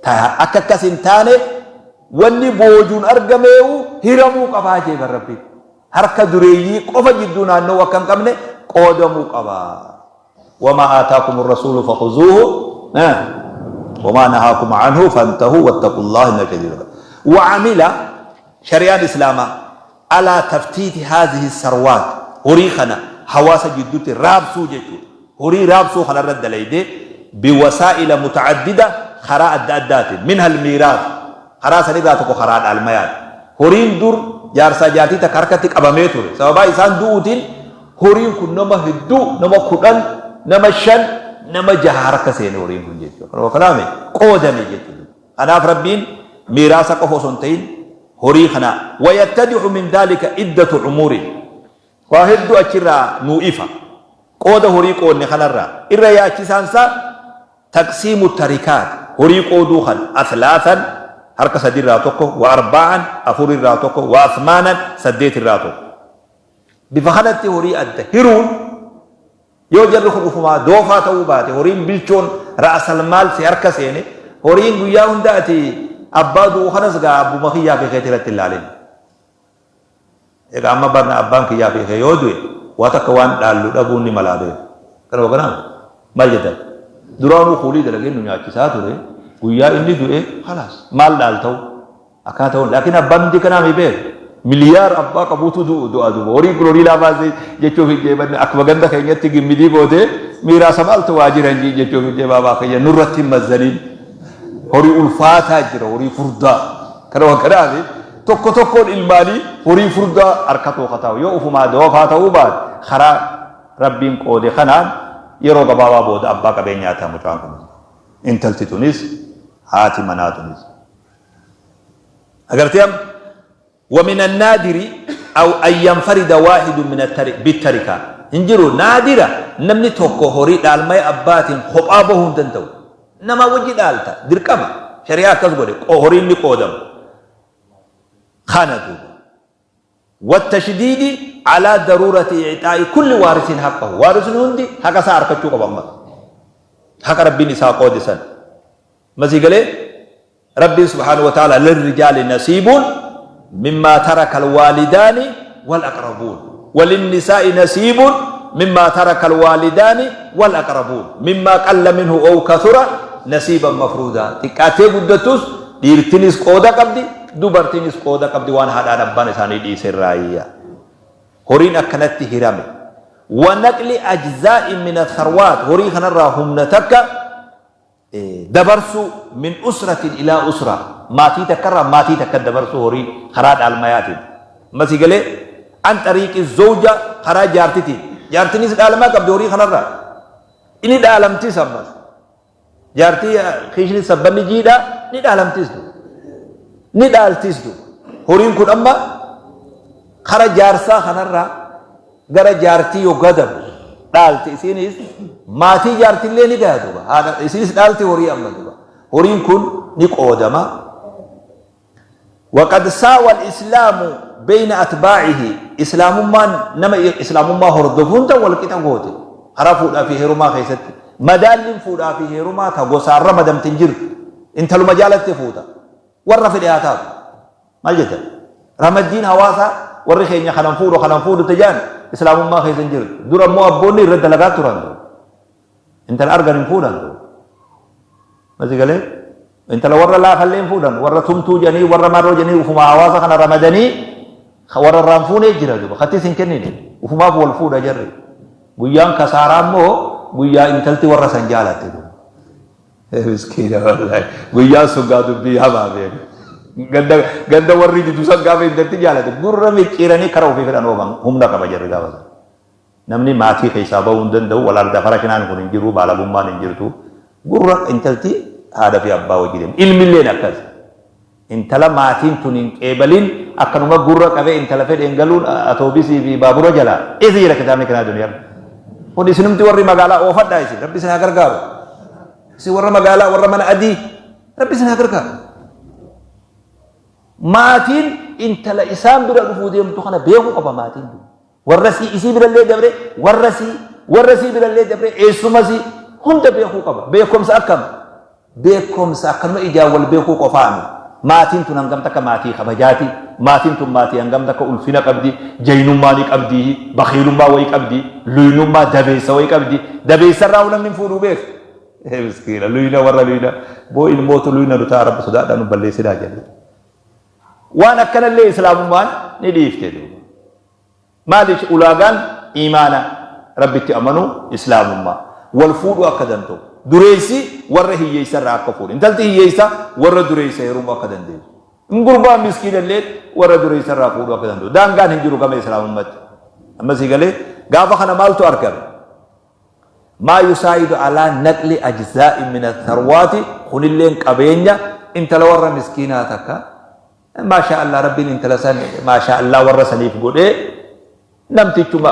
B: akka akkas hin taane, wanni boojuun argameewu hiramuu qabaa jee bar Rabbiin. Harka dureeyyii qofa jidduu naannoo akka hin qabne qoodamuu qaba. وما آتاكم الرسول فخذوه وما نهاكم عنه فانتهوا واتقوا الله إن شديد. وعمل shari'aan islaamaa على تفتيت هذه الثروات, horii kana hawaasa jidduutti raabsuu jechuudha. Horii raabsuu kanarra dalaydee بوسائل متعددة, karaa adda addaatiin, منها الميراث, karaa sanirraa tokko karaa dhaalmayaati. Horiin dur jaarsaa jaartii takka harkatti qabamee ture, sababaa isaan du'uutiin horiin kun nama hedduu, nama 10, nama 5, nama 6 harka seene horiin kun jechuudha. Kanaaf qoodame jechuudha. Kanaaf Rabbiin miiraasa qofa osoo hin ta'in horii kana. ويتضح من ذلك عدة أمور, waa hedduu achirraa nuu ifa. Qooda horii qoodne kanarraa irra yaachisaansaa تقسيم التركات, horii qooduu kan أثلاثا, harka sadirraa tokko, وأرباعا, afur irraa tokko, وأثمانا, saddeet irraa tokko, bifa kanatti horii adda hiruun, yoo jarri kun ufumaa doofaa ta'uu baate, horiin bilchoon رأس المال si harka seene, horiin guyyaa hunda ati abbaa du'u kanas gaa abbuma kiyyaa fi keetii irratti ilaalin. Egaa amma barna abbaan kiyyaa fi kee yoo du'e, waa takka waan dhaallu dhabuun ni malaa beeku. Kana kanaan maal jettan? Duraanuu kuulii dalagee nu nyaachisaa ture, guyyaa inni du'e خلاص maal dhaal ta'u akkaa ta'u. Laakiin abbaan hundi kanaa mi beeku? Miliyaar abbaa qabuutu du'u du'a duuba. Horii kun horii laafaa jechuuf hin jeebanne, akkuma ganda keenyatti gimmidii gootee miiraasa maaltu waa jiran jechuuf hin jeebaabaa keenya nurratti hin mazzaniin. Horii ulfaataa jira, horii furdaa. Kana kanaaf tokko tokkoon ilmaanii horii furdaa harka tooka taa'u. Yoo ufumaa doofaa ta'uu baate, karaa Rabbiin qoode kanaan yeroo gabaabaa booda abbaa qabeenyaa ta'a mucaan kun. Intalti tunis, haati manaa tunis. Agartee amma ومن النادر أو أن ينفرد واحد من بالتركة, hin jiru, naadira. Namni tokko horii dhaalmaya abbaatiin kophaa bahuu hin danda'u. Nama wajji dhaalta, dirqama shari'aa akkas godhe, horiin ni qoodamu. Kana duuba والتشديد على ضرورة إعطاء كل وارث حقه, وارث hundi haqa isaa arkachuu qaba. Amma haqa Rabbiin isaa qoode san masii galee. Rabbiin subhaanahu wa ta'ala lirrijaali nasiibuun mimmaa taraka alwaalidaani wal aqrabuun walinnisaa'i nasiibuun mimmaa taraka alwaalidaani wal aqrabuun mimmaa qalla minhu ow kathura nasiiban mafruudaa. Xiqqaattee guddattus dhiirtinis qooda qabdi, dubartiinis qooda qabdi waan haadhaan abbaan isaanii dhiise irraayya. Horiin akkanatti hirame. Wa naqli ajzaa'in min atharwaat horii kanarraa humna takka dabarsuu min usratin ilaa usra maatii takkarraa maatii takka dabarsuu horii karaa dhaalmayaatiin. Amma sii galee an xariiqi zawja karaa jaartitiin. Jaartinis dhaalmaa qabdi horii kanarraa. Inni dhaalamtis ammas. Jaartii kiishni sabbanni jiidhaa ni dhaalamtis du. Ni dhaaltis du. Horiin kun amma kara jaarsaa kanarraa gara jaartii yoggaa dabru dhaalti isiinis maatii jaartillee ni gaya duuba. Haadha isiinis dhaalti horii amma duuba. Horiin kun ni qoodama. Waqad saawa al-islaamu beyna atbaa'ihi Islaamummaan nama Islaamummaa hordofu hunda wal qixa goote karaa fuudhaa fi heerumaa keessatti. Madaalliin fuudhaa fi heerumaa ta gosaan ramadamte hin jirtu. Intaluma jaalatte fuuta. Warra fedhe haa taatu. Maal jettan? Ramaddiin hawaasaa warri keenya kanan fuudhu kanan fuudhu ta jedhan Islaamummaa keessa hin jirtu. Dura immoo abboonni irra dalagaa turan. Intala argan hin fuudhan. Masi galee? Intala warra laafallee hin fuudhan. Warra tumtuu jedhanii warra marroo jedhanii ufuma hawaasa kana ramadanii warra irraa hin fuunee jira duuba. Kattis hin kennine. Ufumaaf wal fuudha jarri. Guyyaan kasaaraa immoo guyyaa intalti warra san jaalatte duuba. Miskiina wallaahi. Guyyaan sun gaa dubbii hamaa beeka. Ganda ganda warri didu san gaafa intalti jaalate gurra micciiranii kara ofii fedhan oofan humna qaba jarri gaafa san. Namni maatii keessaa bahuu hin danda'u, wal ardaa farashinaan kun hin jiru, baalagummaan hin jirtu. Gurra intalti haadha fi abbaa wajji deemti. Ilmilleen akkas. Intala maatiin tun hin qeebalin akkanuma gurra qabee intala fedheen galuun atoobisii fi baabura jalaa. Eessa jira kitaabni kanaa duniyaa? Kun isinumti warri magaalaa oofadhaa isin. Rabbi isin haa gargaaru. Isin warra magaalaa warra mana adii Rabbi isin haa gargaaru. Maatiin intala isaan bira dhufuu deemtu kana beekuu qaba maatiin. Warra sii isii birallee dabree warra sii warra sii birallee dabree eessuma sii hunda beekuu qaba. Beekumsa akkam? Beekumsa akkanuma ijaan wal beekuu qofaami. Maatiin tun hangam takka maatii kabajaati. Maatiin tun maatii hangam takka ulfina qabdi. Jaynummaa ni qabdi. Bakiilummaa wayii qabdi. Luynummaa dabeessa wayii qabdi. Dabeessa irraa namni hin fuudhuu beeku. Miskiina luyna warra luyna. Boo ilmootu luyna nu ta'a rabbi sodaadhaa nu balleessinaa jedhe. Waan akkanallee islaamummaan ni dhiifte duuba. Maaliif ulaagaan iimaana Rabbitti amanuu islaamummaa. Wal fuudhuu akka danda'u. Dureessi warra hiyyeessa irraa akka fuudhu. Intalti hiyyeessa warra dureessa heerumuu akka dandeessu. Gurbaan miskiina illee warra dureessa irraa fuudhuu akka danda'u. Daangaan hin jiru gama islaamummatti. Amma sii galee gaafa kana maaltu argame? Maa yusaa'idu alaa naqli ajzaa'i min atharwaati kunilleen qabeenya intala warra miskiinaa takka Maashaa Allah Rabbiin intala san maashaa Allah warra saniif godhee namtichuma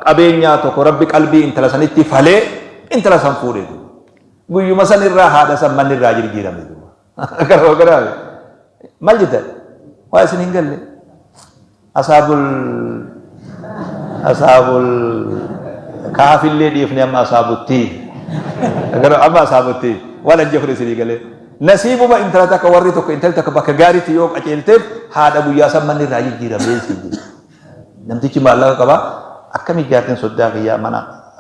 B: qabeenyaa tokko Rabbi qalbii intala sanitti falee intala san fuudhe duuba. Guyyuma san irraa haadha san manni irraa jirjiirame duuba. Akkana akkana maal jettan? Waa isin hin galle. Asaabul asaabul kaafillee dhiifne amma asaabuttii. Akkana amma asaabuttii waan ajje kun isinii galee. Nasiibuma intala takka warri tokko intalli takka bakka gaariitti yoo qaceelteef haadha guyyaa san manni irraa jijjiiramee siin jedhe. Namtichi maallaqa qaba akkami jaartiin soddaa kiyyaa mana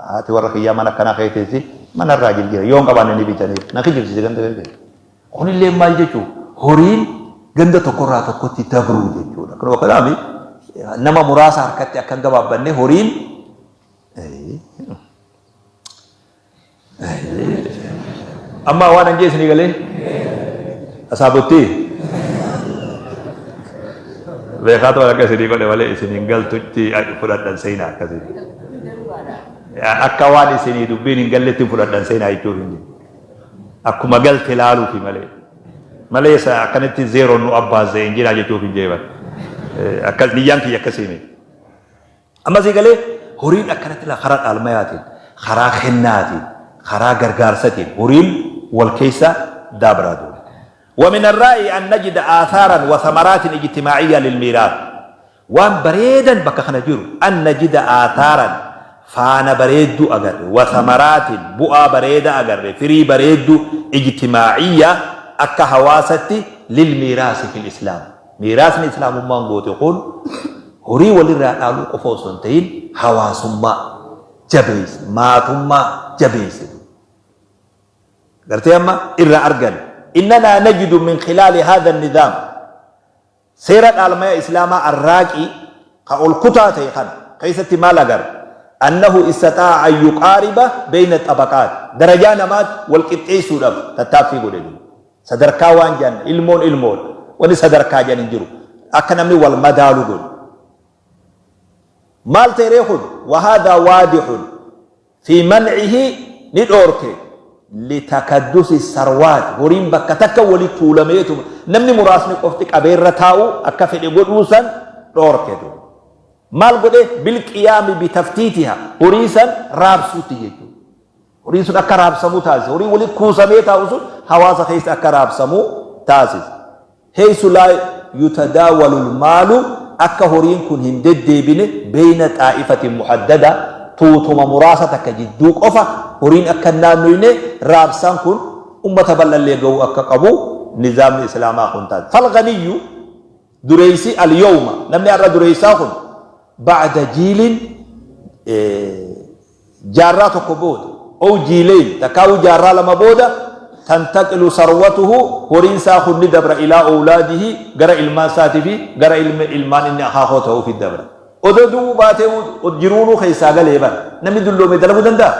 B: haati warra kiyyaa mana akkanaa kee teessi mana irraa jijjiira yoo hin qabaanne ni bitaniif na kijibsiise ganda kee keessa. Kunillee maal jechuu horiin ganda tokkorraa tokkotti dabruu jechuudha. Kunoo kanaaf nama muraasa harkatti akka hin gabaabbanne horiin Amma waan an jee isinii galee? Asaabottii? Beekaatu waan akka isinii godhe malee isin hin galtutti fudhadhan seenaa akkasii. Akka waan isinii dubbiin hin galletti fudhadhan seenaa jechuuf hin jiru. Akkuma galte laaluufi malee. Malee isa akkanatti zeeroon nu abbaazee hin jiraa jechuuf hin jeeban. Akkas niyyaan kiyya akkasii miti. Amma sii galee horiin akkanatti laa karaa dhaalmayaatiin, karaa kennaatiin, karaa gargaarsatiin horiin wal keessa daabraa duuba. ومن الرأي أن نجد آثارا وثمرات اجتماعية للميراث waan bareedan bakka kana jiru أن نجد آثارا faana bareedduu agarre وثمرات bu'aa bareeda agarre firii bareedduu اجتماعية. akka hawaasatti lilmiiraasi fil islaam. Miiraasni islaamummaan goote kun horii walirraa dhaaluu qofa osoo hin ta'in hawaasummaa jabeesse, maatummaa jabeesse. Gartee amma irraa argan. Innanaa najidu min khilaali haadha nizaam. Seera dhaalmaya Islaamaa arraaqii ka ol kutaa ta'e kana keessatti maal agarra? Annahu istaxaa'a an yuqaariba beyna xabaqaat. Darajaa namaat wal qixxeessuudhaaf tattaaffii godhe duuba. Sadarkaa waan jedhan ilmoon ilmoodha. Wanni sadarkaa jedhan hin jiru. Akka namni wal madaalu godhe. Maal ta'e ree kun? Wahaadhaa waadixun. Fii man'ihi ni dhoorke litakaddusi sarwaat horiin bakka takka wali tuulameetuma namni muraasni qofti qabeerra taa'u akka fedhe godhuu san dhoorke duuba. Maal godhe bilqiyaami bitaftiitiha horii san raabsuutti jechuudha. Horiin sun akka raabsamu taasise. Horiin wali kuusamee taa'u sun hawaasa keessa akka raabsamu taasise. Heysu laa yutadaawalul maalu akka horiin kun hin deddeebine beyna xaa'ifatin muhaddada tuutuma muraasa takka jidduu qofa horiin akka hin naannoyne raabsaan kun ummata bal'allee gahuu akka qabu nizaamni islaamaa kun taasise. Falganiyyu dureeysi alyawma namni har'a dureeysaa kun ba'da jiilin jaarraa tokko booda, ow jiileyn, takkaawuu jaarraa lama booda, tantaqilu sarwatuhu, horiin isaa kun ni dabra ilaa owlaadihi, gara ilmaan isaatii fi gara ilma ilmaan inni akaakoo ta'uufi dabra. Odoo du'uu baatee jiruunuu keessaa galee bara. Namni dulloome dalaguu danda'a?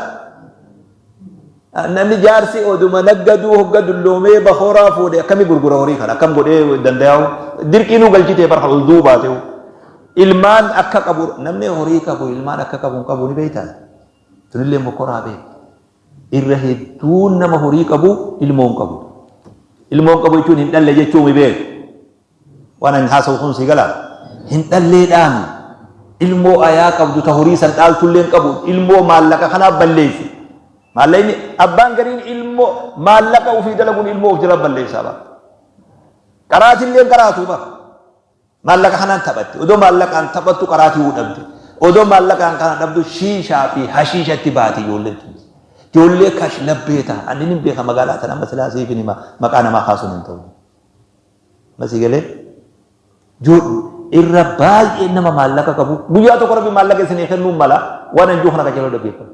B: Namni jaarsi oduma naggaduu hogga dulloomee bakooraa fuudhe akkami gurgura horii kana akkam godhee danda'u dirqiinuu galchitee bara ol du'uu baateewu. Ilmaan akka qabu namni horii qabu ilmaan akka qabu hin qabu ni beektaa? Tunillee mokoraa beeku. Irra hedduun nama horii qabu ilmoo hin qabu. Ilmoo hin qabu jechuun hin dhalle jechuu mi beeku. Waan ani haasa'u kun sii galaa? Hin dhalleedhaami. Ilmoo ayaa qabdu ta horii san dhaaltullee hin qabu. Ilmoo maallaqa kanaaf balleessi. Maallaqni abbaan gariin ilmoo maallaqa ofii dalaguun ilmoo of jala balleessaa bara. Qaraatillee hin qaraatuu bara. Maallaqa kanaan taphatti. Odoo maallaqaan taphattu qaraatii huu dhabde. Odoo maallaqaan kana dhabdu shiishaa fi hashiishatti baati ijoolleen tun. Ijoollee kash labbee ta'a. Ani nin beeka magaalaa tana amma silaa siifin hima maqaa namaa kaasuun hin ta'u. Amma sii galee? Irra baay'ee nama maallaqa qabu guyyaa tokko rabbi maallaqa isinii kennuu mala waan anjuu kana qajeeloo dhaggeeffadhu.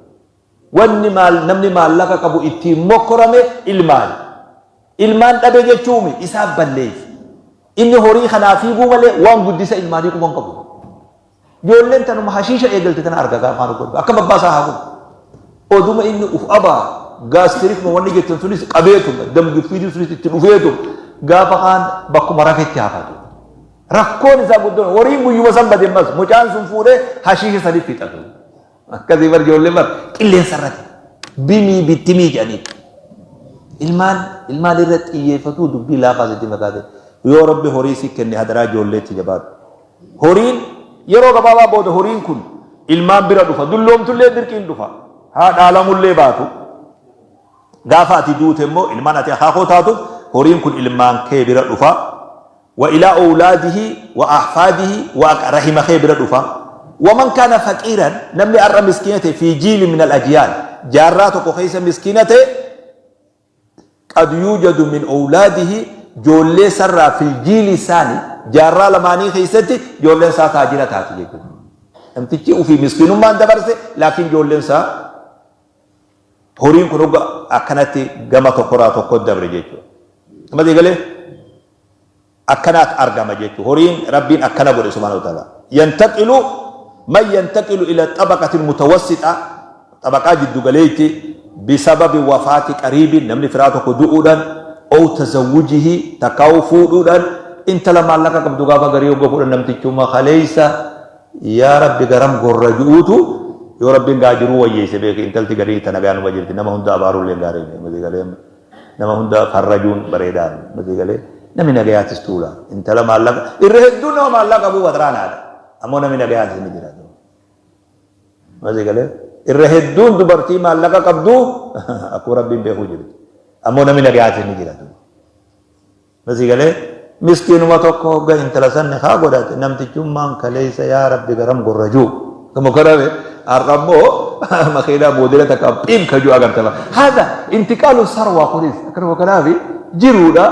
B: Wanni maal namni maallaqa qabu ittiin mokkorame ilmaani. Ilmaan dhabe jechuumi isaaf balleesse. Inni horii kanaa fiiguu malee waan guddisa ilmaanii quba hin qabu. Ijoolleen tanuma hashiisha eegalte tana arga gaafa kaan godhu. Akkam abbaa isaa haa godhu. Oduma inni uf abaa gaastirikuma wanni jettan sunis qabeetuma damgiffiitiin sunis itti dhufeetuma gaafa kaan bakkuma rafetti hafatu. Rakkoon isaa guddoon horiin guyyuma san bade ammas mucaan sun fuudhee hashiisha saniif fixatu. Akkasii bar ijoolleen bar qilleensa irratti bimii bittimii jedhanii. Ilmaan ilmaan irra xiyyeeffatuu dubbii laafaa sitti fakkaate. Yoo rabbi horii si kenne hadaraa ijoolleetti jabaadhu. Horiin yeroo gabaabaa booda horiin kun ilmaan bira dhufa. Dulloomtullee dirqiin dhufa. Haa dhaalamullee baatu. Gaafa ati duute immoo ilmaan ati akaakoo taatuuf horiin kun ilmaan kee bira dhufa. Wa ilaa owlaadihi wa ahfaadihi wa rahima kee bira dhufa. Waman kaana faqiiran namni har'a miskiina ta'e fi jiili min al ajyaal jaarraa tokko keessa miskiina ta'e qad yuujadu min owlaadihi joollee sarraa fil jiili saani jaarraa lamaanii keessatti joolleen isaa taajira taati jechuudha. Namtichi ofii miskiinummaan dabarse laakiin joolleen isaa horiin kun hogga akkanatti gama tokkorraa tokko dabre jechuudha. Amma galee akkanaat argama jechuudha. Horiin Rabbiin akkana godhe subhaanahu wa ta'ala. Yantaqilu man yantaqilu ila xabaqatil mutawassixa xabaqaa jiddu galeetti bisababi wafaati qariibin namni firaa tokko du'uudhaan ow tazawwujihi takkaa'uu fuudhuudhaan intala maallaqa qabdu gaafa garii hogga fuudhan namtichuma kaleessa yaa rabbi garam gorra ju'uutu yoo rabbiin gaa jiruu wayyeesse beeki intalti garii tana gaanuma jirti nama hunda abaarullee gaarii miti galee Nama hunda farrajuun bareedaa miti. Masii galee namni nagayaatis tuula. Intala maallaqa irra hedduun nama maallaqa qabuu waxraanaadha. Ammoo namni nagayaatis ni jira. Masii galee irra hedduun dubartii maallaqa qabdu akkuma rabbiin beekuu jirti. Ammoo namni nagayaatis ni jira. Masii galee miskiinuma tokko hogga intala san nikaa godhate namtichummaan kaleessa yaa rabbi garam gorra juu. Kama karabe har'a immoo makiinaa moodela takka phiin ka juu agarta. Haadha intiqaalu sarwaa kunis akkanuma kanaafi Jiruudha.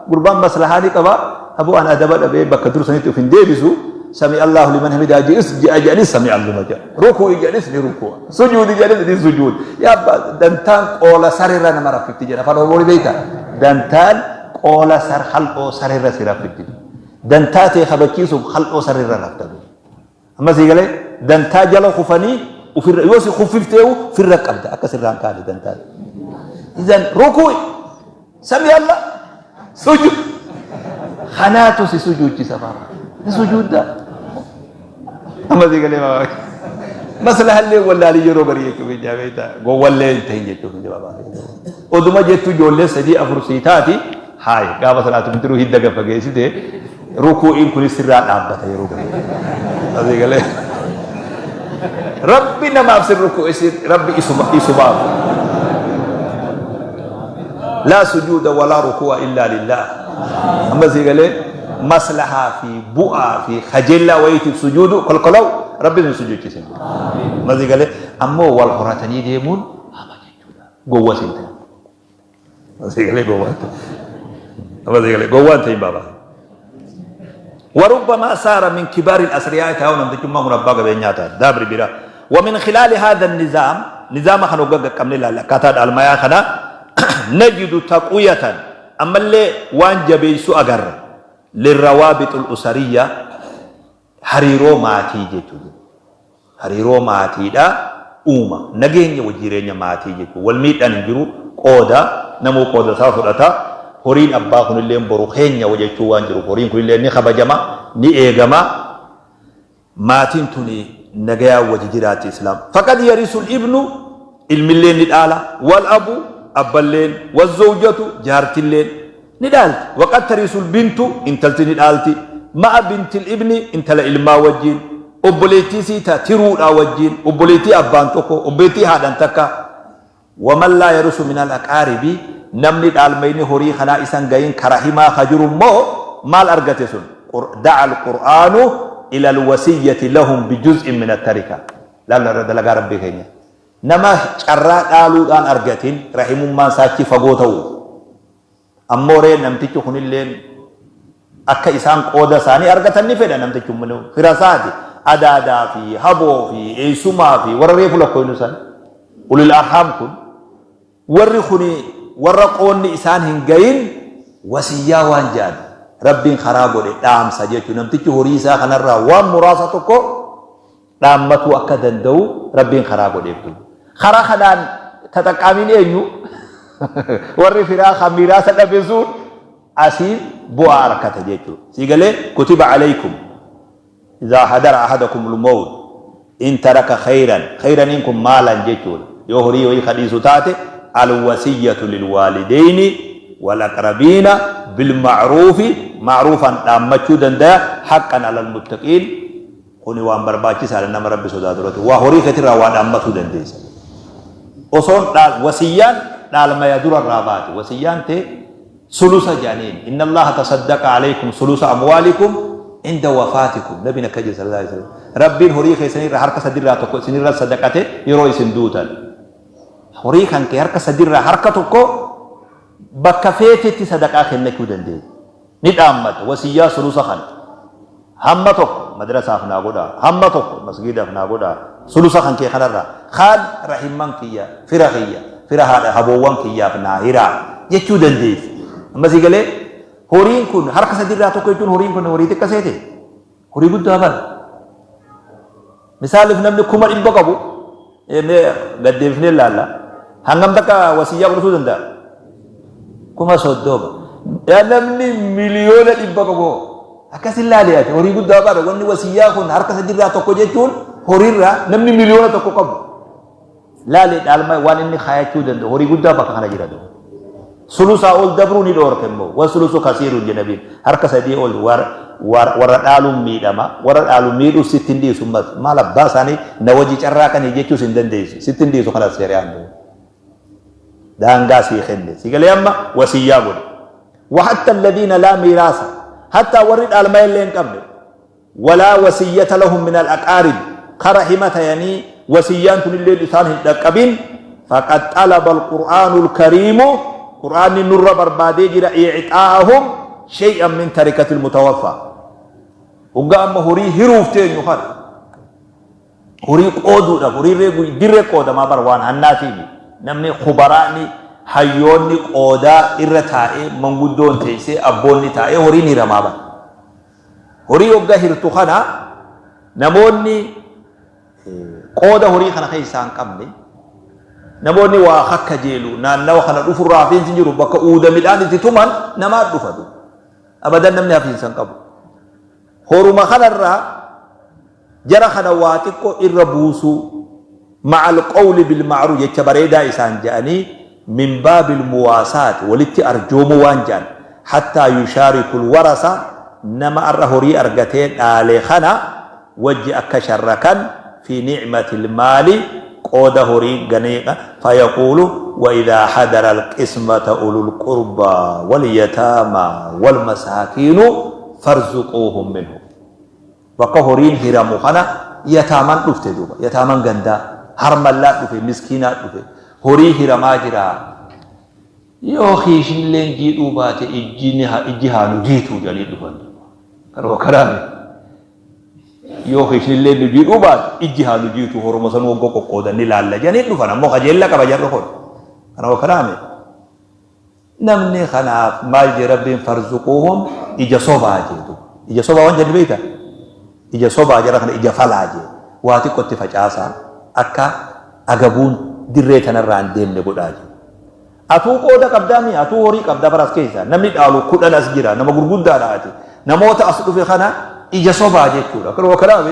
B: Gurbaan maslahaa ni qaba. Aboo an adaba dhabee bakka dur sanitti of hin deebisu. Sami Allahu liman hamidaa je'is je'a je'anis sami Allahuma je'a. Ruku'i je'anis ni ruku'a. Sujuudi je'anis ni sujuud. Yaa abbaa dantaan qoola sarirra nama raffifti jedha. Afaan Oromoo ni beektaa? Dantaan qoola sar hal'oo sarirra si raffifti. Dantaa tee kabachiisuuf hal'oo sarirra rafta. Amma sii galee dantaa jala kufanii ofirra yoo si kuffifteewu ofirra qabda akka sirraa hin kaane dantaa. Idan ruku'i sami Allah sujud kanaatu si sujuudchisa baaba. Ni sujuudda. Amma sii galee baaba. Maslahallee wallaalii yeroo garii jechuuf hin jaabeeta gowwallee hin ta'in jechuuf hin jabaabaa. Oduma jettu ijoollee sadii afur sii taati Haay gaafa salaatu bidiruu hidda gad fageessite rukuu'iin kunis sirraa dhaabbata yeroo garii. Asii galee. Rabbi namaaf sin rukuu'isi Rabbi isuma isumaaf. Laa sujuuda walaa rukuu'a illaa lillah. Amma sii galee maslahaa fi bu'aa fi kajeellaa wayiitiif sujuudu kolkolaw Rabbi sun sujuuchisin. Amma sii galee ammoo wal horatanii deemuun hama jechuudha. Gowwa siin ta'e. Asigalee gowwaan ta'e. Asigalee gowwaan ta'in baaba. وربما صار من كبار الأثرياء تاون namtichummaa kun abbaa qabeenyaa ta'a daabri bira ومن خلال هذا النظام نظام kana hogga qaqqabne ilaalla akkaataa dhaalmayaa kana نجد تقوية ammallee waan jabeessu agarra للروابط الأسرية hariiroo maatii jechuudha. Hariiroo maatiidha uuma. Nageenya wa jireenya maatii jechuudha. Wal miidhaan hin jiru qooda namuu qooda isaa fudhata. Horiin abbaa kunillee boru keenya jechuu waan jiruuf horiin kunillee ni kabajama ni eegama. Maatiin tuni nagayaan waji jiraatti islaam. Faqad yarisul ibnu ilmilleen ni dhaala wal abu abballeen wal zawjatu jaartilleen ni dhaalti. Waqad tarisul bintu intalti ni dhaalti. Ma'a bintil ibni intala ilmaa wajjiin obboleettii isii ta tiruudhaa wajjiin obboleettii abbaan tokko obboleettii haadhan takka. Waman laa yarisu minal aqaaribi namni dhaalmayni horii kanaa isan gahin ka rahimaa ka jiru immoo maal argate sun da'a alqur'aanu ila alwasiyyati lahum bijuz'in min attarika. Laal dalagaa rabbii keenya. Nama carraa dhaaluudhaan argatin rahimummaan isaa achi fagoo ta'uuf. Ammoo ree namtichi kunilleen akka isaan qooda isaanii argatan ni fedha namtichi kun fira isaati adaadaa fi haboo fi eessumaa fi warra reefu lakkoynu san ulil arhaam kun warri kuni warra qoonni isaan hin gayin wasiyyaa waan jedhan rabbiin karaa godhe dhaamsa jechuun namtichi horii isaa kanarraa waan muraasa tokko dhaammatuu akka danda'u Rabbiin karaa godheef duuba. Karaa kanaan taxaqqaamiin eenyu? Warri firaa kan miiraasa dhabe sun asiin bu'aa arkata jechuudha. Sii galee kutiba alaykum idhaa hadara ahadakumul mawt in taraka khayran khayraniin kun maalan jechuudha. Yoo horii wayii ka dhiisu taate alwasiyyatu lilwaalideyni wal aqrabiina bilma'ruufi ma'ruufaan dhaammachuu dandaya haqqan alal muttaqiin Kuni waan barbaachisaadha nama Rabbi sodaatu irratti. Waa horii keetirraa waa dhaammatuu dandeessa. Osoon dhaal wasiyyaan dhaalmaya dura irraa baate. Wasiyyaan tee sulusa jedhaniin. Inna Allaha tasaddaqa alaykum sulusa amwaalikum inda wafaatikum. Nabiin akka jedhe sallallahu alaihi wasallam. Rabbiin horii keessanirraa harka sadirraa tokko isinirra sadaqate yeroo isin duutan. Horii kan kee harka sadirraa harka tokko bakka feetetti sadaqaa kennachuu dandeessa. Ni dhaammata wasiyyaa sulusa kana. Hamma tokko madrasaaf naa godhaa, hamma tokko masgiidaaf naa godhaa, sulusa kan kee kanarraa, kaan rahimman kiyya, fira kiyya, fira haadha haboowwan kiyyaaf naa hiraa jechuu dandeessi. Amma sii galee horiin kun harka sadiirraa tokko jechuun horiin kun horii xiqqa seete? Horii guddaa bara. Misaaliif namni 100,000 qabu mee gad deebifnee ilaalla. Hangam takka wasiyyaa godhatuu danda'a? 30,000. Yaa namni 100,000,000 qabu hoo? Akkas hin laali ati horii guddaa bara wanni wasiyyaa kun harka sadiirraa tokko jechuun horiirraa namni 1,000,000 qabu. Laali dhaalma waan inni kaayachuu danda'u horii guddaa bakka kana jira duuba. Sulusaa ol dabruu ni dhoorke immoo wasulusu kasiirun jedhe nabiin harka sadii ol warra dhaaluun miidhama warra dhaalu miidhuuf sitti hin dhiisu ummas maal abbaa isaanii na wajji carraaqanii jechuus hin dandeessu sitti hin dhiisu kanas shari'aan duuba. Daangaa sii kenne si galee amma wasiyyaa godhe. Wahatta alladhiina laa miiraasa hattaa warri dhaalma illee hin qabne Walaa wasiyyata lahum minal aqaarib ka rahima tayanii wasiyyaan tunilleen isaan hin dhaqqabin faqad xalaba alqur'aanu alkariimu Qur'aanni nurra barbaadee jira i'xaa'ahum shay'an min tarikatil mutawaffaa. Hoggaa amma horii hiruuf teenyu kana horii qooduudhaaf horii ree dirree qoodamaa bara waan hannaatiimi. Namni kubaraani hayyoonni qoodaa irra taa'ee manguddoon teessee abboonni taa'ee horiin hiramaa bara. Horii hoggaa hirtu kana namoonni qooda horii kana keessaa hin qabne namoonni waa kakkajeelu naannawa kana dhufurraa hafiinsi hin jiru bakka uuda midhaan itti tuman namaa dhufa duuba. Abadan namni hafiinsa hin qabu. Horuma kanarraa jara kana waa xiqqoo irra buusuu ma'al qawli bil ma'ruuf jecha bareedaa isaan je'anii min baabil muwaasaati walitti arjoomuu waan je'an hattaa yushaarikul warasa nama ar'a horii argatee dhaale kana wajji akka sharrakan fi ni'matil maali qooda horii ganiiqa fayaquulu wa idhaa hadara alqismata ulul qurbaa wal yataamaa wal masaakiinu farzuquuhum minhu bakka horiin hiramu kana yataaman dhufte duuba yataaman gandaa harmallaa dhufe miskiinaa dhufe horii hiramaa jira yoo kiishinilleen jiidhuu baate ijji haa nu jiituu jedhanii dhufan duuba kanuma kanaami Yoo kiishnillee nu jiidhuu baate ijji haa nu jiitu horuma sanuu hogga qoqqoodan ni laalla jedhanii dhufan ammoo kajeella qaba jarri kun. Kana kanaame namni kanaaf maal jee rabbiin farzuquuhum ija sobaa jee duuba. Ija sobaa waan jedhu beektaa? Ija sobaa jara kana ija falaa jee waa xiqqootti facaasaa akka agabuun dirree tanarraa hin deemne godhaa jee. Atuu qooda qabdaa mii atuu horii qabda bar as keessa namni dhaalu 10 as jira nama gurguddaadha ati namoota as dhufe kana ija sobaa jechuudha kanuma kanaaf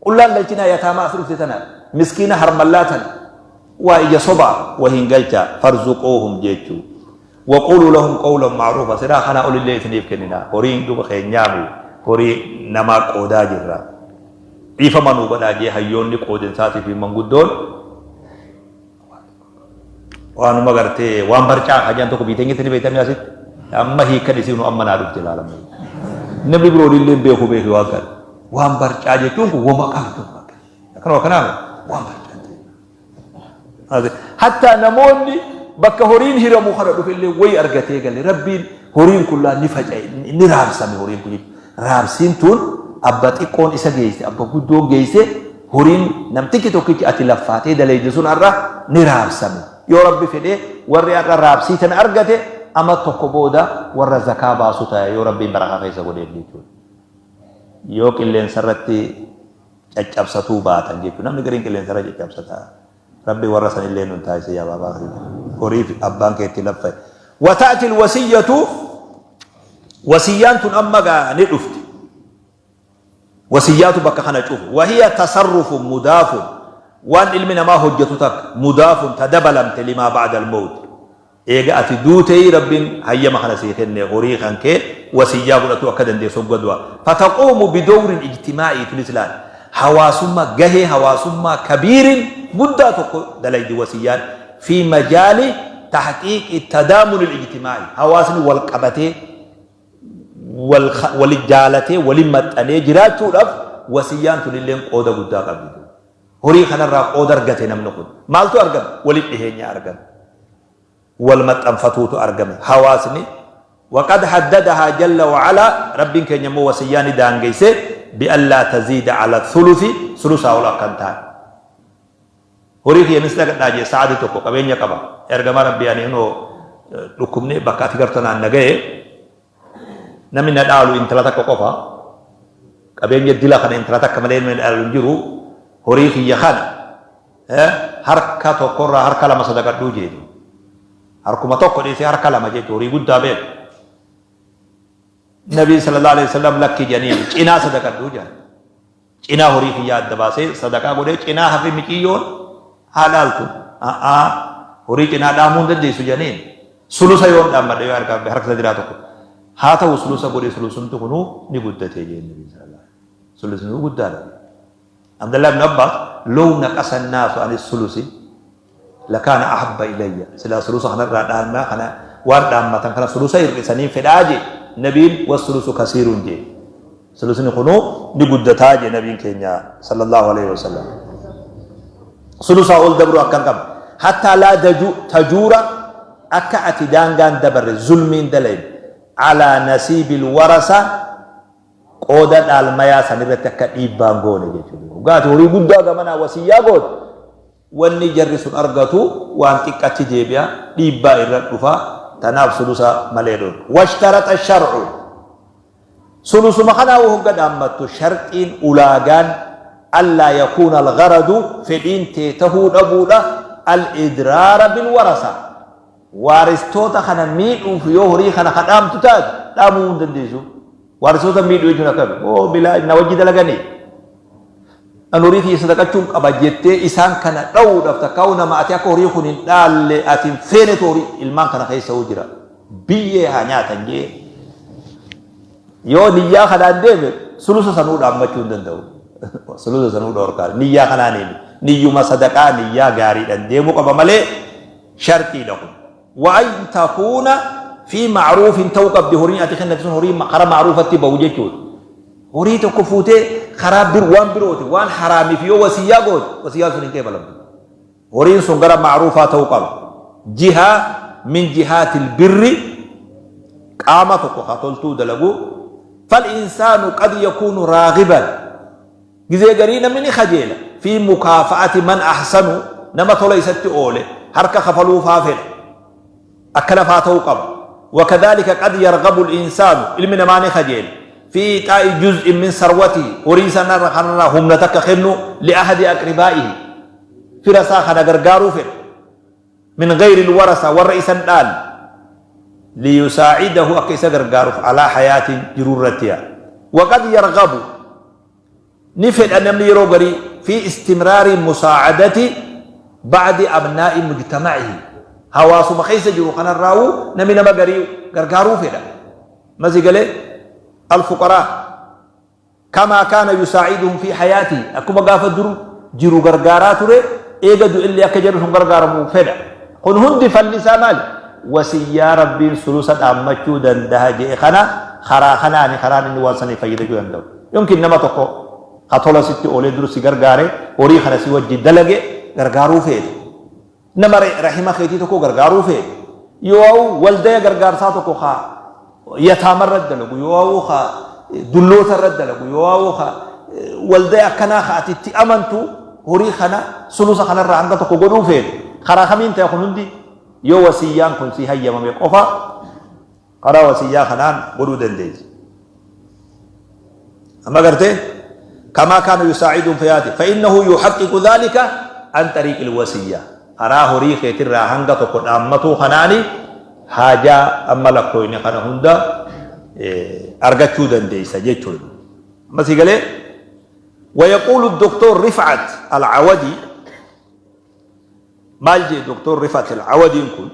B: qullaan galchinaa yataamaa as dhufte tana miskiina harmallaa tana waa ija sobaa wahiin galchaa farzuquuhum jechuu waquuluu lahum qawlan ma'ruufa silaa kanaa olillee isiniif kennina horiin duba keenyaami horii namaa qoodaa jirra dhiifama nuu godhaa jee hayyoonni qoodinsaatii fi manguddoon Waanuma gartee waan barcaa hajaan tokko biyya teenyatti ni beektamni asitti. Amma hiikkan isii nu amma naa dhufte ilaalama. Namni biroo illee beeku beeku waan kana. Waan barcaa jechuun kun wama qabdu. Akkanuma kanaaf waan barcaa. Hattaa namoonni bakka horiin hiramu kana dhufe illee wayi argatee gale rabbiin horiin kun laa ni faca'e ni raabsame horiin kun jechuudha. Raabsiin tun abba xiqqoon isa geesse abba guddoon geesse Horiin namtichi tokkichi ati laffaatee dalayde sun har'a ni raabsame. Yoo Rabbi fedhe warri har'a raabsii tana argate ama tokko booda warra zakaa baasu taya yoo Rabbiin barakaa keessa godheef jechuudha. Yoo qilleensarratti caccabsatuu baatan jechuudha. Namni gariin qilleensarra caccabsata. Rabbi warra sanillee nun taasise yaa baabaa kiyya. Horii abbaan kee itti laffa'e. Wata'atil wasiyyatu wasiyyaan tun amma gaa ni dhufti. Wasiyyaatu bakka kana cufu. Wahiya tasarrufun mudaafun waan ilmi namaa hojjatu takka mudaafun ta dabalamte limaa ba'dal mawt eega ati duutee Rabbiin hayyama kana sii kenne horii kan kee wasiyyaa godhatuu akka dandeessu hogga du'a fataquumu bidowrin ijtimaa'ii tunis laal hawaasummaa gahee hawaasummaa kabiirin guddaa tokko dalaydi wasiyyaan fi majaali tahqiiqi tadaamunil ijtimaa'ii hawaasni wal qabatee wal wali jaalatee wali maxxanee jiraachuudhaaf wasiyyaan tunilleen qooda guddaa qabdi. Horii kanarraa qooda argate namni kun. Maaltu argame? Walitti dhiheenya argame. Wal maxxanfatuutu argame. Hawaasni waqad haddadahaa jalla wa'alaa rabbiin keenya immoo wasiyyaa ni daangeyse bi'allaa taziida ala thuluthi sulusaa ol akka hin taane. Horii kiyya nis dhagadhaa jee sa'aati tokko qabeenya qaba. Ergamaa Rabbii ani hinoo dhukkubni bakka ati gartu tanaan na gahe namni na dhaalu intala takka qofa. Qabeenya dila kana intala takka malee namni na dhaalu hin jiru. Horii kiyya kana harka tokkorraa harka lama sadaqadhuu jeetu. Harkuma tokko dhiisee harka lama jechuun horii guddaa beeku. Nabiin sallallahu alaihi wasallam lakki jedhanii cinaa sadaqadhuu jedhan. Cinaa horii kiyyaa adda baasee sadaqaa godhee cinaa hafe miciyyoon haa dhaaltu. A'aa horii cinaa dhaamuu hin dandeessu jedhaniin. Sulusa yoon dhaammadhe yoo harka harka sadiraa tokko. Haa ta'u sulusa godhe sulusumti kunuu ni guddate jeen nabiin sallallahu alaihi wasallam. Sulusni guddaadha. Abdallah ibn Abbas low naqasa an-naasu ani sulusi lakaana ahabba ilayya silaa sulusa kanarraa dhaammaa kana waan dhaammatan kana sulusa hir'isaniin fedhaa jee nabiin wassulusu kasiirun jee sulusni kunuu ni guddataa jee nabiin keenya sallallahu alaihi wasallam sulusaa ol dabru akkan qabne hattaa laa tajuura Akka ati daangaa hin dabarre, zulmii hin dalayne, calaa nasiibil warasa, qooda dhaalmayaa sanirratti akka dhiibbaa hin goone jechuudha. Hoggaa ati horii guddaa gamanaa wasiyyaa goote, wanni jarri sun argatu waan xiqqatti deebi'a, dhiibbaa irra dhufa, tanaaf sulusa malee dhorka. Washtaraxa shar'u. Sulusuma kanaa hogga dhaammattu sharxiin ulaagaan allaa yakuuna al-gharadu fedhiin tee tahuu dhabuudha al-idraara bil-warasa. Waaristoota kana miidhuuf yoo horii kana ka dhaamtu taate dhaamuu hin dandeessu. Waaristoota miidhuu jechuun akkami? Oo bilaa na wajji dalaganii. An horii kiyya sadaqachuun qaba jettee isaan kana dhawuudhaaf takkaa'uu nama ati akka horii kun hin dhaalle ati hin feenetu horii ilmaan kana keessa jira. Biyyee haa nyaatan jee yoo niyyaa kanaan deeme sulusa sanuu dhaammachuu hin danda'u. Sulusa sanuu dhoorkaa niyyaa kanaan niyyuma sadaqaa niyyaa gaariidhaan deemuu qaba malee sharxiidha kun. Wa an takuuna fi ma'ruufin ta'uu qabdi horiin ati kennate sun horii karaa ma'ruufatti bahu jechuudha. Horii tokko fuutee karaa bir waan birooti waan haraamiif yoo wasiyyaa goote wasiyyaan sun hin qeebalamtu. Horiin sun gara ma'ruufaa ta'uu qaba. Jihaa min jihaatil birri qaama tokko ka toltuu dalagu fal insaanu qad yakuunu raagiban Gizee garii namni ni kajeela. Fii mukaafa'ati man ahsanu nama tola isatti oole harka kafaluu faa fedha. Akkana faa ta'uu qaba. Wakadhaalika qad yarghabu al-insaanu ilmi namaa ni kajeela. Fii ixaa'i juz'in min sarwatihi horii isaa kanarraa humna takka kennuu li ahadi aqribaa'ihi fira isaa kana gargaaruu fedha. Min ghayri al-warasa warra isa hin dhaalle liyusaa'idahu akka isa gargaaruuf alaa hayaatin jiruu irratti yaa. Waqad yarghabu Ni fedha namni yeroo garii fi istimraari musaa'adati ba'di abnaa'i mujtama'ihi hawaasuma keessa jiru kanarraawuu namni nama garii gargaaruu fedha. Amma si galee? Alfuqaraa kamaa kaana yusaa'iduhum fi hayaatihi akkuma gaafa dur jiru gargaaraa ture eega du'ellee akka jarri sun gargaaramu fedha. Kun hundi falli isaa maali? Wasiyyaa Rabbiin sulusa dhaammachuu dandaha je'e kana karaa kanaani karaan inni waan saniif fayyadachuu danda'u. Yumkin nama tokko ka tola sitti oolee dur si gargaare horii kana si wajji dalage gargaaruu feete. Nama rahima keetii tokko gargaaruu feete. Yoo waldaya gargaarsaa tokko ka yataama irra dalagu yoo ka dulloota irra dalagu yoo ka waldaya akkanaa ka ati itti amantu horii kana sulusa kanarraa hanga tokko godhuu feete. Karaa kamiin ta'e kun hundi yoo wasiyyaan kun si hayyamame qofa karaa wasiyyaa kanaan godhuu dandeessa. Amma gartee kamaa kaana yusaa'iduun fayaati fa'innahu yuhaqqiqu dhaalika an xariiqil wasiyyaa karaa horii keetirraa hanga tokko dhaammatuu kanaani haajaa amma lakkooyne kana hunda argachuu dandeessa jechuudha. Amma si galee ويقول الدكتور رفعت العودي maal jee Doktor Rifat Al-Awadiin kun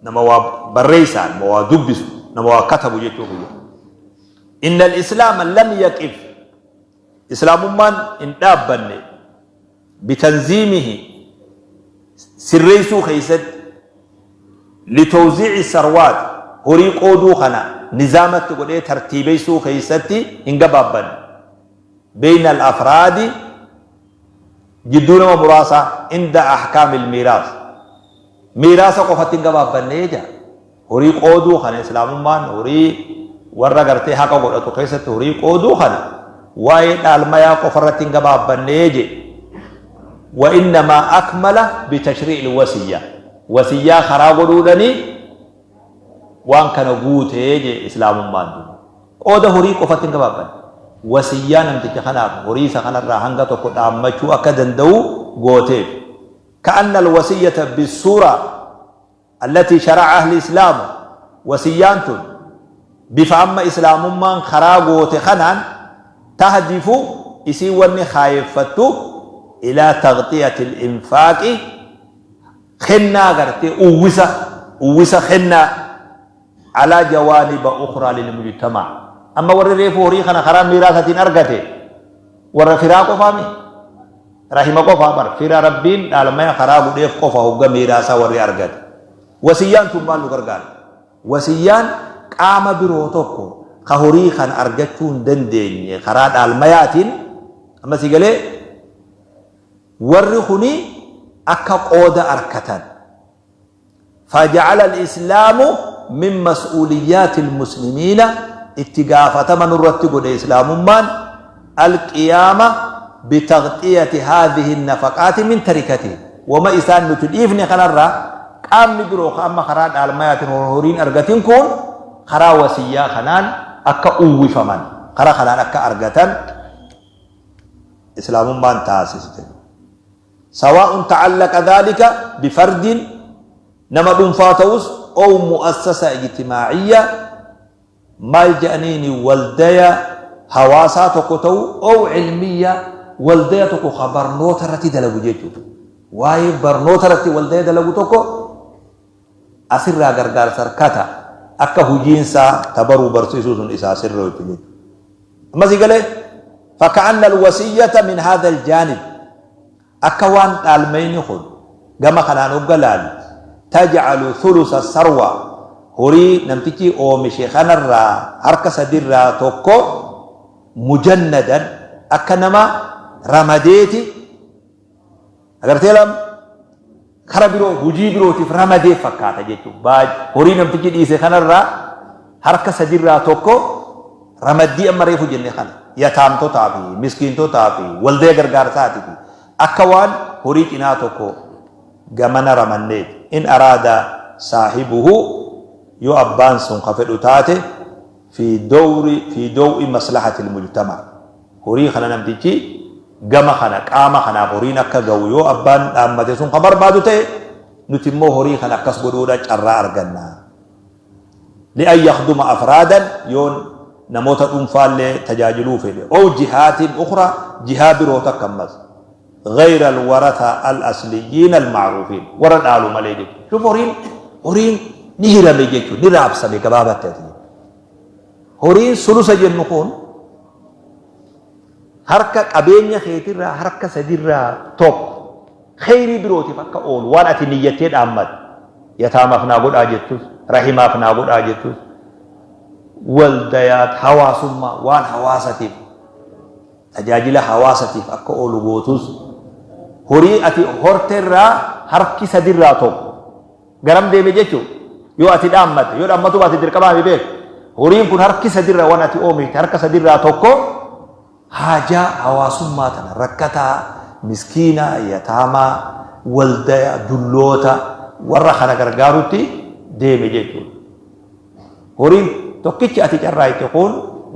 B: nama waa barreessaa, nama waa dubbisu, nama waa katabu jechuu kiyya. Inna al-Islaama lam yaqif Islaamummaan hin dhaabbanne bitanziimihi sirreessuu keessatti litawziici sarwaat horii qooduu kana nizaamatti godhee tartiibeessuu keessatti hin gabaabbanne beyna al-afraadi Jidduu nama muraasaa inda ahkaamil miiraas miiraasa qofatti hin gabaabbanne jedha. Horii qooduu kana islaamummaan horii warra gartee haqa godhatu keessatti horii qooduu kana waa'ee dhaalmayaa qofa irratti hin gabaabbanne jedhe. Wa innamaa akmala bitashri'il wasiyya wasiyyaa karaa godhuudhani waan kana guute jee islaamummaan tun. Qooda horii qofatti hin gabaabbanne. Wasiyyaa namticha kanaaf horii isa kanarraa hanga tokko dhaammachuu akka danda'u gooteef. Ka'anna alwasiyyata bissuura allatii shara'aha alislaamu wasiyyaan tun bifa amma islaamummaan karaa goote kanaan tahdifu isiin wanni kaayeffattu ilaa taghxiyati alinfaaqi Kennaa gartee uwwisa uwwisa kennaa alaa jawaaniba ukhraa lilmujtamac amma warri reefu horii kana karaa miiraasatiin argate warra firaa qofaa mi rahima qofaa bar fira rabbiin dhaalmaya karaa godheef qofa hogga miiraasaa warri argate wasiyyaan tun maal nu gargaarti wasiyyaan qaama biroo tokko ka horii kana argachuu hin dandeenye karaa dhaalmayaatiin amma si galee Warri kuni akka qooda arkatan. Faja'ala al-islaamu min mas'uuliyyaati al-muslimiina itti gaafatama nurratti godhe islaamummaan al-qiyaama bitaghxiyati haadhihi an-nafaqaati min tarikatihim wama isaan nuti dhiifne kanarraa qaamni biroo ka amma karaa dhaalmayaatiin horiin argatin kun karaa wasiyyaa kanaan akka uwwifaman karaa kanaan akka argatan islaamummaan taasiste. Sawaa'un ta'allaqa dhaalika bifardin nama dhuunfaa ta'us ow mu'assasa ijtimaa'iyya maal je'aniini waldaya hawaasaa tokko ta'u ow cilmiyya waldaya tokko ka barnoota irratti dalagu jechuudha. Waa'ee barnoota irratti waldaya dalagu tokko asirraa gargaarsa harkata akka hujiinsaa ta baruu barsiisuu sun isaa sirrooytu jechuudha. Amma sii galee? Faka'anna alwasiyyata min haadha aljaanib akka waan dhaalmayni kun gama kanaan hogga laalu taj'alu thulusa sarwa horii namtichi oomishe kanarraa harka sadirraa tokko mujannadan akka nama ramadeeti Agartee lam kara biroo hujii birootiif ramadee fakkaata jechuudha. Horii namtichi dhiise kanarraa harka sadirraa tokko ramaddii amma reefu jenne kana yataamtotaa fi miskiintotaa fi waldaya gargaarsaati fi akka waan horii cinaa tokko gamana ramanneeti. In araada saahibuhu yoo abbaan sun ka fedhu taate fi dowri fi dow'i maslahati al-mujtama horii kana namtichi gama kana qaama kanaaf horiin akka ga'u yoo abbaan dhaammate sun ka barbaadu ta'e nuti immoo horii kana akkas godhuudha carraa arganna li'an yakhduma afraadan yoon namoota dhuunfaallee tajaajiluu fedhe ow jihaatiin ukhraa jihaa biroo takka ammas ghayra alwaratha al-asliyyiin al-ma'ruufiin warra dhaalu malee jechuudha. Shuf horiin horiin ni hirame jechuudha ni raabsame gabaabatti ati. Horiin sulusa jennu kun harka qabeenya keetirraa harka sadirraa tokko kheyrii birootiif akka oolu waan ati niyyattee dhaammatte yataamaaf naa godhaa jettus rahimaaf naa godhaa jettus waldayaat hawaasummaa waan hawaasatiif tajaajila hawaasatiif akka oolu gootus horii ati horte irraa harki sadirraa tokko garam deeme jechuu yoo ati dhaammatte yoo dhaammatuu baate dirqamaa mi beek horiin kun harki sadirraa waan ati oomishte harka sadirraa tokko haajaa hawaasummaa tana rakkataa miskiina yataamaa waldaya dulloota warra kana gargaarutti deeme jechuudha. Horiin tokkichi ati carraayte kun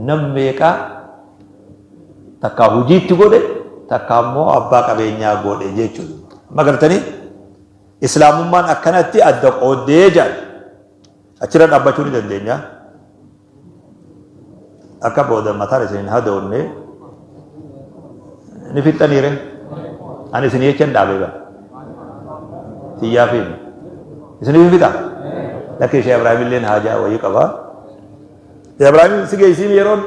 B: nam meeqa takkaa hujiitti godhe takkaa immoo abbaa qabeenyaa godhe jechuudha. Amma gartanii islaamummaan akkanatti adda qooddee jedhan achirra dhaabbachuu ni dandeenya. Akka booda mataan isin hin hadoonne ni fixxaniire ani isin jechan dhaabee bara. Tiyyaa fi isiniif hin fixa. Lakki ishee Ibraahim illeen haajaa wayii qaba. Ibraahim si geessiin yeroon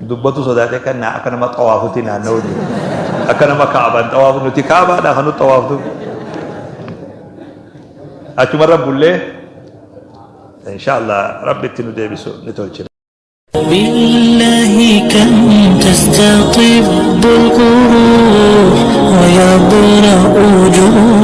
B: dubbatu sodaatee kan akka nama xawaafutti naanna'u jiru. Akka nama kaabaan xawaafu nuti kaabaadha kan nuti xawaaftu. Achumarra bullee inshallah rabbi itti nu deebisu ni tolchina.
A: بالله كم تستطب القروح ويبرأ جروح.